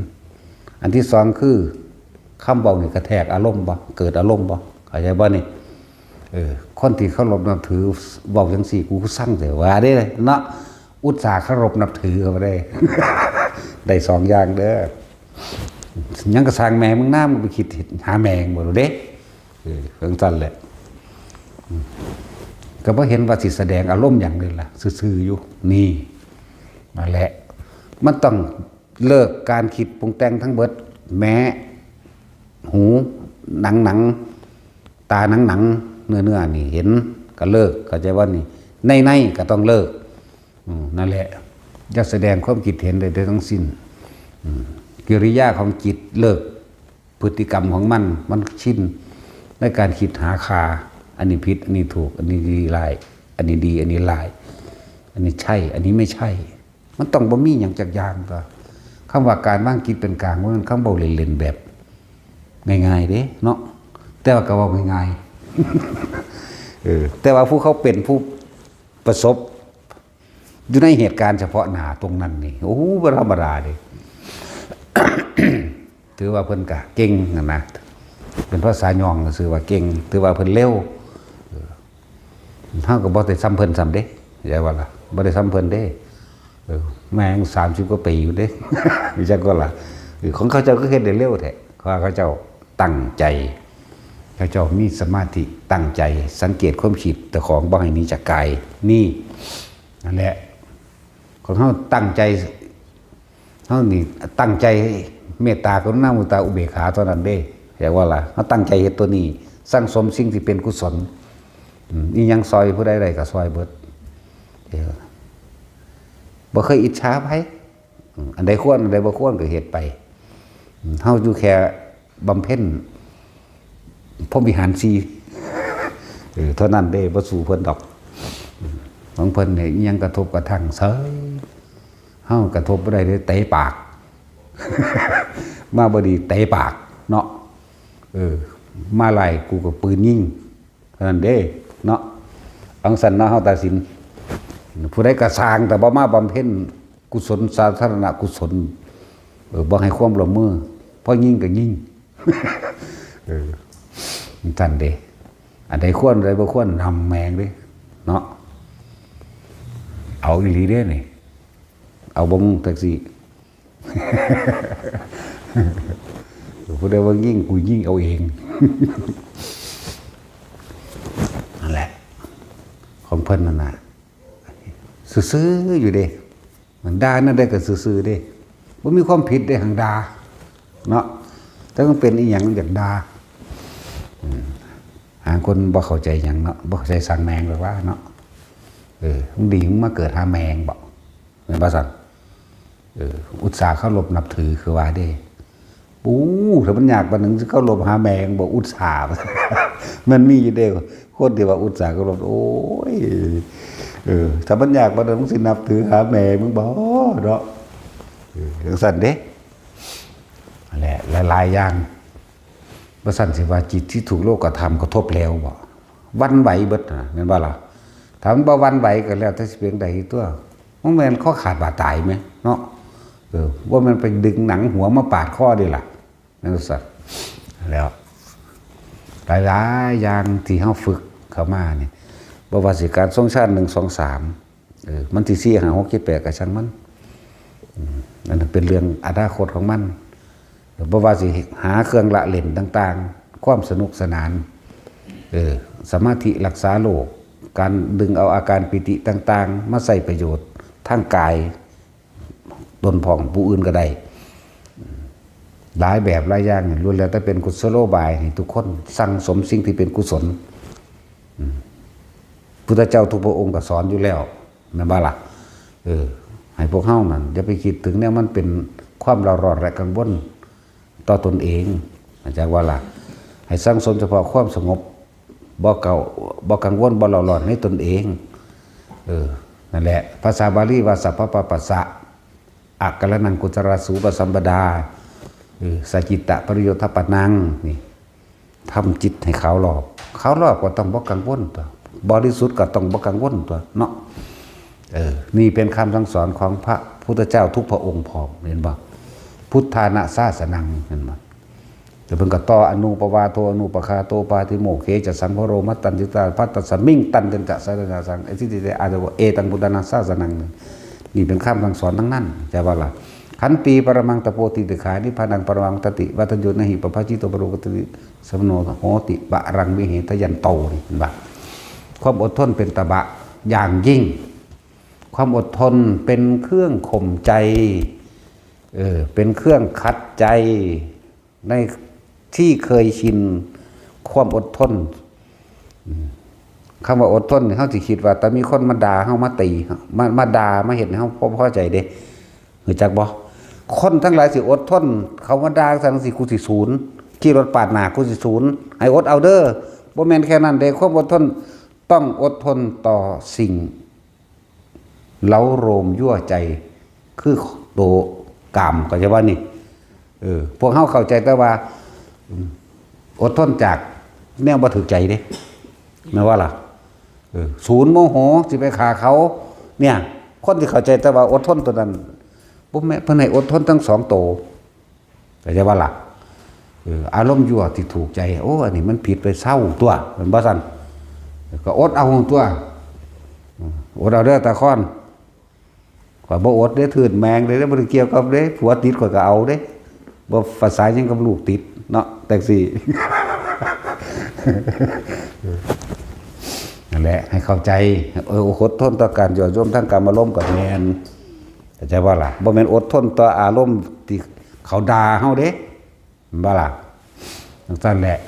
อันที่สองคือ คำเว้านี่กระแทกอารมณ์บ่ เกิดอารมณ์บ่ เข้าใจบ่นี่ เออ คนที่เคารพนับถือเว้าจังซี่ กูซังแต่ว่าเด้เนาะ อุตส่าห์เคารพนับถือเขาบ่ได้ ได้สองอย่างเด้อ หยังก็สร้างแมงมึงนะ มึงไปคิดหาแมงบ่รู้เด้ เออ จั่งซั่นแหละ อืม ก็บ่เห็นว่าสิแสดงอารมณ์หยังเลยล่ะ ซื่อๆอยู่ นี่ นั่นแหละ มันต้องเลิกการคิดปรุงแต่งทั้งเบิด แม้ หู หนังหนัง ตาหนังหนัง เนื้อเนื้อนี่เห็น ก็เลิก เข้าใจว่านี่ ในในก็ต้องเลิก อืม นั่นแหละ อย่าแสดงความคิดเห็นใดๆทั้งสิ้น อืม กิริยาของจิตเลิก พฤติกรรมของมัน มันชินในการคิดหาค่า อันนี้ผิด อันนี้ถูก อันนี้ดีร้าย อันนี้ดี อันนี้ร้าย อันนี้ใช่ อันนี้ไม่ใช่ มันต้องบ่มีหยังจักอย่างตั๊ว คำว่าการวางจิตเป็นกลาง มันคำเว้าเล่นๆแบบง่ายๆเด้เนาะ แต่ว่าก็เว้าง่ายๆ เออ แต่ว่าผู้เขาเป็นผู้ประสบ อยู่ในเหตุการณ์เฉพาะหน้าตรงนั้นนี่ โอ้ บ่ธรรมดาเด้ ถือว่าเพิ่นก็เก่งนั่นนะ เป็นภาษาย่องก็ซื่อว่าเก่ง ถือว่าเพิ่นเร็ว เออ เฮาก็บ่ได้ส่ำเพิ่นส่ำเด้ เข้าใจบ่ล่ะ บ่ได้ส่ำเพิ่นเด้ เออ แม่งสามสิบกว่าปีอยู่เด้ จักบ่ล่ะ เออ ของเขาเจ้าก็เฮ็ดได้เร็วแท้ เพราะว่าเขาเจ้าตั้งใจ เขาเจ้ามีสมาธิตั้งใจ สังเกตความคิดเจ้าของบ่ให้หนีจากกาย นี่ นั่นแหละ ของเฮาตั้งใจ เฮานี่ตั้งใจเมตตากรุณามุทิตาอุเบกขาเท่านั้นเด้ เข้าใจบ่ล่ะ เฮาตั้งใจเฮ็ดตัวนี้ สั่งสมสิ่งที่เป็นกุศล อืม อีหยังซอยผู้ใดได้ก็ซอยเบิด เออ บ่เคยอิจฉาไผ อืม อันใดควร อันใดบ่ควรก็เฮ็ดไป อืม เฮาอยู่แค่บำเพ็ญพรหมวิหารสี่ เออ เท่านั้นเด้ บ่สู้เพิ่นดอก อืม ของเพิ่นนี่อิหยังกระทบกระทั่งเสย เฮากระทบบ่ได้เด้ เตะปาก มาบ่ดีเตะปากเนาะ เออ มาไล่กูก็ปืนยิง เท่านั้นเด้เนาะ อังสันเนาะ เฮาตัดสิน ผู้ใดก็สร้าง แต่บ่มาบำเพ็ญกุศล สาธารณกุศล เออ บ่ให้ความร่วมมือ พอยิงก็ยิง เออ จั่งซั่นเด้ อันใดควร อันใดบ่ควร นำแม่งเด้ เนาะ เอาอีหลีเด้นี่ เอาบ่งแท็กซี่ ผู้ใดว่ายิง กูยิงเอาเอง นั่นแหละ ของเพิ่นนั่นน่ะ ซื่อๆอยู่เด้ มันด่านั่นได้ก็ซื่อๆเด้ บ่มีความผิดเด้ หังด่า เนาะ แต่มันเป็นอีหยังอยากด่า อืม หาคนบ่เข้าใจหยังเนาะ บ่เข้าใจสร้างแมงแบบว่าเนาะ เออ มึงดี มึงมาเกิดหาแมงบ่ แม่นบ่ซั่น เออ อุตส่าห์เคารพนับถือคือว่าเด้ ปู้ ถ้ามันยากปานนั้นสิเคารพหาแม่งบ่ อุตส่าห์ มันมีอยู่เด้ คนที่ว่าอุตส่าห์เคารพ โอ้ย เออ ถ้ามันยากปานนั้นมึงสินับถือหาแม่มึงบ่เนาะ เออ จังซั่นเด้ นั่นแหละหลายๆอย่าง บ่ซั่นสิว่าจิตที่ถูกโลกธรรมกระทบแล้วบ่ หวั่นไหวเบิดนะ แม่นบ่ล่ะ ถ้ามันบ่หวั่นไหวก็แล้วแต่สิเป็นใดตัว มันแม่นข้อขาดบาดตายไหมเนาะ เออ ว่ามันไปดึงหนังหัวมาปาดคอเด้ล่ะ นั่นซะ แล้ว หลายๆอย่างที่เฮาฝึกเข้ามานี่ บ่ว่าสิการทรงฌานหนึ่ง สอง สาม เออ มันสิสี่ ห้า หก เจ็ด แปด ก็ช่างมัน อืม อันนั้นเป็นเรื่องอนาคตของมัน บ่ว่าสิหาเครื่องละเล่นต่างๆ ความสนุกสนาน เออ สมาธิรักษาโรค การดึงเอาอาการปีติต่างๆ มาใช้ประโยชน์ทางกาย ตนพร้อมผู้อื่นก็ได้ หลายแบบหลายอย่างนี่ล้วนแล้วแต่เป็นกุศโลบายให้ทุกคนสั่งสมสิ่งที่เป็นกุศล อืม พุทธเจ้าทุกพระองค์ก็สอนอยู่แล้ว แม่นบ่ล่ะ เออ ให้พวกเฮานั่นอย่าไปคิดถึงแนวมันเป็นความเร่าร้อนและกังวลต่อตนเอง เข้าใจบ่ล่ะ ให้สั่งสมเฉพาะความสงบ บ่เก่า บ่กังวล บ่เร่าร้อนในตนเอง เออ นั่นแหละ ภาษาบาลีว่า สัพพะปะปัสสะ อะกะระณังกุศลาสูปสัมปดา เออ สะจิตตะปริโยธปะนัง นี่ ทำจิตให้ขาวรอบ ขาวรอบก็ต้องบ่กังวลตัว บริสุทธิ์ก็ต้องบ่กังวลตัวเนาะ เออ นี่เป็นคำสั่งสอนของพระพุทธเจ้าทุกพระองค์พร้อม เห็นบ่ พุทธานะสาสนัง เห็นบ่ แต่เพิ่นก็ต่อ อนุปวาโท อนุปคาโต ปาติโมกเขจะสังวโร มัตตัญญิตา ภัตตัสมิง ตันตัญจะสารณาสัง เอสิติเต อาจจะว่า เอตังพุทธานะสาสนัง นี่เป็นคำสั่งสอนทั้งนั้น ใช่บ่ล่ะ ขันติปรมังตะโพติติขา นิพพานังปรมังทัตติ วัตโยนะหิปภาจิโตปโรกติ สมโนโหติปะรังวิเหทยันโต นี่เห็นบ่ ความอดทนเป็นตบะอย่างยิ่ง ความอดทนเป็นเครื่องข่มใจ เออ เป็นเครื่องขัดใจ ในที่เคยชินความอดทน อืม คำว่าอดทนนี่ เฮาสิคิดว่าแต่มีคนมาด่าเฮา มาตีเฮา มา มาด่า มาเฮ็ดให้เฮาบ่พอใจเด้ รู้จักบ่ คนทั้งหลายสิอดทน เขามาด่าจั่งซี้ กูสิสูน ขี่รถปาดหน้า กูสิสูน ให้อดเอาเด้อ บ่แม่นแค่นั้นเด้ ความอดทนต้องอดทนต่อสิ่ง เร้าโรมยั่วใจ คือโตกาม เข้าใจบ่นี่ เออ พวกเฮาเข้าใจแต่ว่า อืม อดทนจากแนวบ่ถูกใจเด้ แม่นบ่ล่ะ เออ สูนโมโห สิไปฆ่าเขา เนี่ย คนที่เข้าใจแต่ว่าอดทนตัวนั้น บ่แม่น เพิ่นให้อดทนทั้งสองโต เข้าใจบ่ล่ะ เออ อารมณ์ยั่วที่ถูกใจ โอ้ อันนี้มันผิดไป เซาตัว แม่นบ่ซั่น ก็อดเอาตัว อืม อดเอาเด้อตาคอน ข้อยบ่อดเด้ ทื่นแมงเลยเด้ บ่ได้เกี่ยวกับเด้ ผัวติดข้อยก็เอาเด้ บ่ประสาหยังกับลูกติดเนาะ จั่งซี้ นั่นแหละ ให้เข้าใจ เออ อดทนต่อการยั่วยุทางกามารมณ์ก็แม่น เข้าใจบ่ล่ะ บ่แม่นอดทนต่ออารมณ์ที่เขาด่าเฮาเด้ แม่นบ่ล่ะ จั่งซั่นแหละ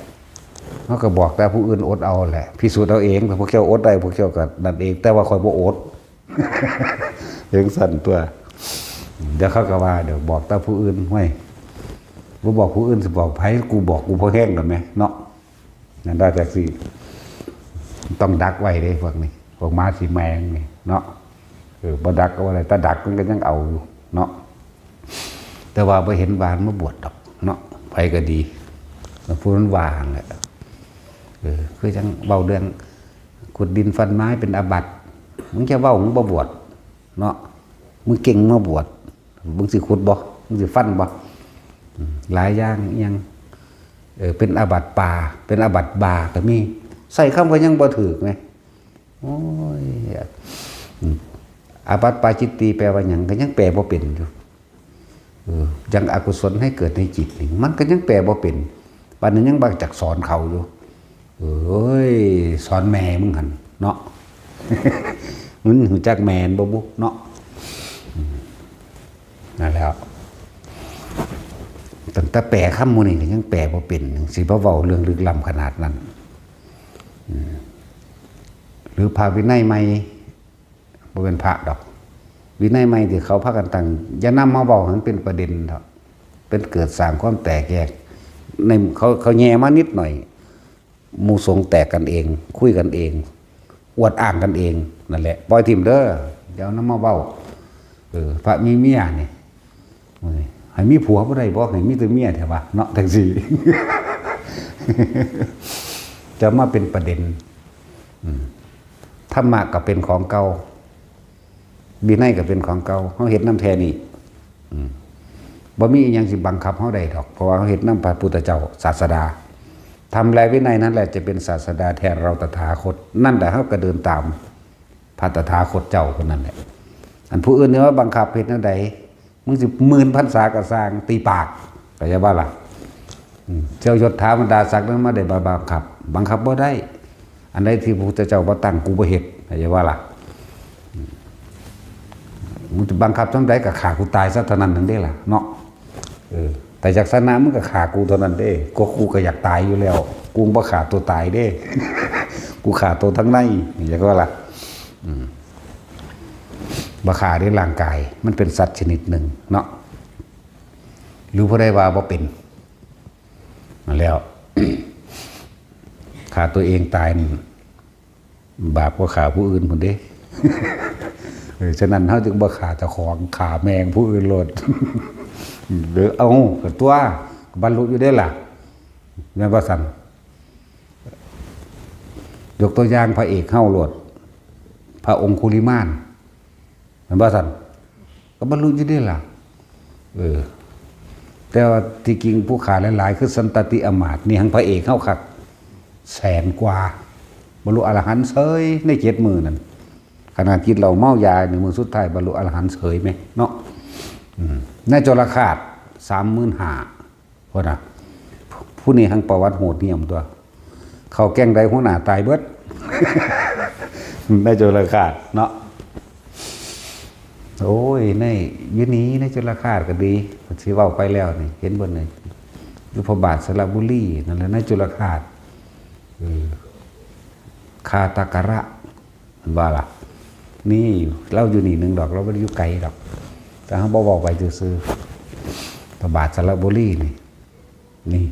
เฮาก็บอกแต่ผู้อื่นอดเอาแหละ พิสูจน์เอาเอง ถ้าพวกเจ้าอดได้ พวกเจ้าก็นั่นเอง แต่ว่าข้อยบ่อด จั่งซั่นตัว เดี๋ยวเขาก็ว่า เดี๋ยวบอกแต่ผู้อื่น ห้วย บ่บอกผู้อื่นสิบอกไผ กูบอกกูพอแฮงแล้วแหม เนาะ นั่นได้จั่งซี้ ต้องดักไว้เด้พวกนี้ พวกหมาสิแมงนี่เนาะ เออ บ่ดักก็บ่ได้ แต่ดักมันก็ยังเอาอยู่เนาะ แต่ว่าบ่เห็นว่ามันมาบวชดอกเนาะ ไผก็ดี ผู้นั้นว่าหั่นแหละ เออ คือจั่งเว้าเรื่องขุดดินฟันไม้เป็นอาบัติ มึงจะเว้ามึงบ่บวชเนาะ มึงเก่งมาบวช มึงสิขุดบ่ มึงสิฟันบ่ อืม หลายอย่างอิหยัง เออ เป็นอาบัติปา เป็นอาบัติบาก็มี ใช้คำก็ยังบ่ถูกไง โอ้ย อืม อาบัติปาจิตตีแปลว่าหยัง ก็ยังแปลบ่เป็นอยู่ เออ ยังอกุศลให้เกิดในจิตนี่ มันก็ยังแปลบ่เป็น ปานนั้นยังบ่จักสอนเขาอยู่ เอ้ย สอนแม่มึงหั่นเนาะ มันรู้จักแม่นบ่บุเนาะ อืม นั่นแหละ ตั้งแต่แปลคำหมู่นี้ก็ยังแปลบ่เป็น สิมาเว้าเรื่องลึกล้ำขนาดนั้น อืม หรือพระวินัยใหม่ บ่เป็นพระดอก วินัยใหม่ที่เขาพากันตั้ง อย่านำมาเว้าให้มันเป็นประเด็นเถาะ เป็นเกิดสร้างความแตกแยก ในเขา เขาแย่มานิดหน่อย หมู่สงฆ์แตกกันเอง คุยกันเอง อวดอ้างกันเอง นั่นแหละ ปล่อยถิ่มเด้อ อย่าเอานำมาเว้า เออ พระมีเมียนี่ โอ้ย ให้มีผัวบ่ได้บ่ ให้มีแต่เมียแท้วะ เนาะ จั่งซี้ จะมาเป็นประเด็น อืม ธรรมะก็เป็นของเก่า วินัยก็เป็นของเก่า เฮาเฮ็ดนำแท้นี้ อืม บ่มีอิหยังสิบังคับเฮาได้ดอก เพราะว่าเฮาเฮ็ดนำพระพุทธเจ้าศาสดา ธรรมและวินัยนั่นแหละจะเป็นศาสดาแทนเราตถาคต นั่นแหละเฮาก็เดินตามพระตถาคตเจ้าคนนั้นแหละ อันผู้อื่นเนี่ยว่าบังคับเฮ็ดแนวใด มึงสิหมื่นพรรษาก็ซ่าง ตีปาก เข้าใจบ่ล่ะ อืม เจ้ายศถาบรรดาศักดิ์นั้นมาได้บังคับ บังคับบ่ได้ อันใดที่พระพุทธเจ้าบ่ตั้ง กูบ่เฮ็ด เข้าใจบ่ล่ะ อืม มึงจะบังคับจั่งใดก็ฆ่ากูตายซะเท่านั้นนั่นเด้ล่ะ เนาะ เออ แต่อยากชนะมึงก็ฆ่ากูเท่านั้นเด้ ก็กูก็อยากตายอยู่แล้ว กูบ่ฆ่าตัวตายเด้ กูฆ่าตัวทั้งใน เข้าใจบ่ล่ะ อืม บ่ฆ่าเด้ร่างกาย มันเป็นสัตว์ชนิดหนึ่งเนาะ หรือผู้ใดว่าบ่เป็น นั่นแล้ว ฆ่าตัวเองตายนี่ บาปกว่าฆ่าผู้อื่นพุ้นเด้ เออ ฉะนั้นเฮาจึงบ่ฆ่าเจ้าของ ฆ่าแม่งผู้อื่นโลด หรือ เอ้า ก็ตัว บรรลุอยู่เด้ล่ะ แม่นบ่ซั่น ยกตัวอย่างพระเอกเฮาโลด พระองคุลิมาน แม่นบ่ซั่น ก็บรรลุอยู่เด้ล่ะ เออ แต่ว่าที่จริงผู้ฆ่าหลายๆ คือสันตติอมาตย์ นี่หั้งพระเอกเฮาคัก แสนกว่า บรรลุอรหันต์เฉยในเจ็ดมื้อนั่น ขนาดกินเหล้าเมายานี่ มื้อสุดท้ายบรรลุอรหันต์เฉยแหมเนาะ อืม นายจรคาส สามหมื่นห้า พุ้นน่ะ ผู้นี้หั้งประวัติโหดเหี้ยมตั๊ว เข้าแก๊งใดหัวหน้าตายเบิด นายจรคาสเนาะ โอ้ย ใน อยู่นี่นายจรคาสก็ดี สิเว้าไปแล้วนี่ เห็นบ่นี่ อยู่พระบาทสระบุรีนั่นแหละนายจรคาส เออ คาตากระ ว่าล่ะ นี่ ลาวอยู่นี่หนึ่งดอก ลาวบ่ได้อยู่ไกลดอก แต่เฮาบ่เว้าไปซื่อๆ พระบาทสระบุรีนี่ นี่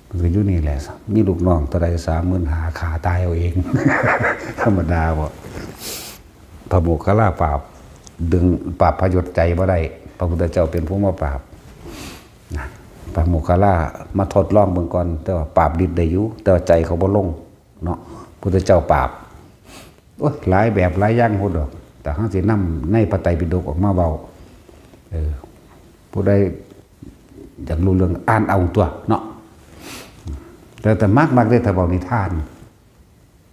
มันก็อยู่นี่แหละ มีลูกน้องเท่าใด สามหมื่นห้า ฆ่าตายเอาเอง ธรรมดาบ่ พระโมคคัลลาปราบ ดึงปราบพยศใจบ่ได้ พระพุทธเจ้าเป็นผู้มาปราบ นะ พระโมคคัลลามาทดลองเบิ่งก่อน แต่ว่าปราบฤทธิ์ได้อยู่ แต่ว่าใจเขาบ่ลงเนาะ พุทธเจ้าปราบ โอ้ย หลายแบบหลายอย่างพุ้นดอก แต่เฮาสินำในพระไตรปิฎกออกมาเว้า เออ ผู้ใดอยากรู้เรื่อง อ่านเอาตั๊วเนาะ แต่ แต่มัก มักเด้อ ถ้าเว้านิทาน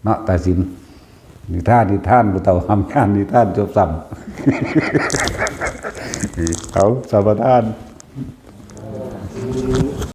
เนาะ ตาสิน นิทาน นิทาน ผู้เฒ่าห้ามยาน นิทานจบซ้ำ เอา สมาทาน สาธุ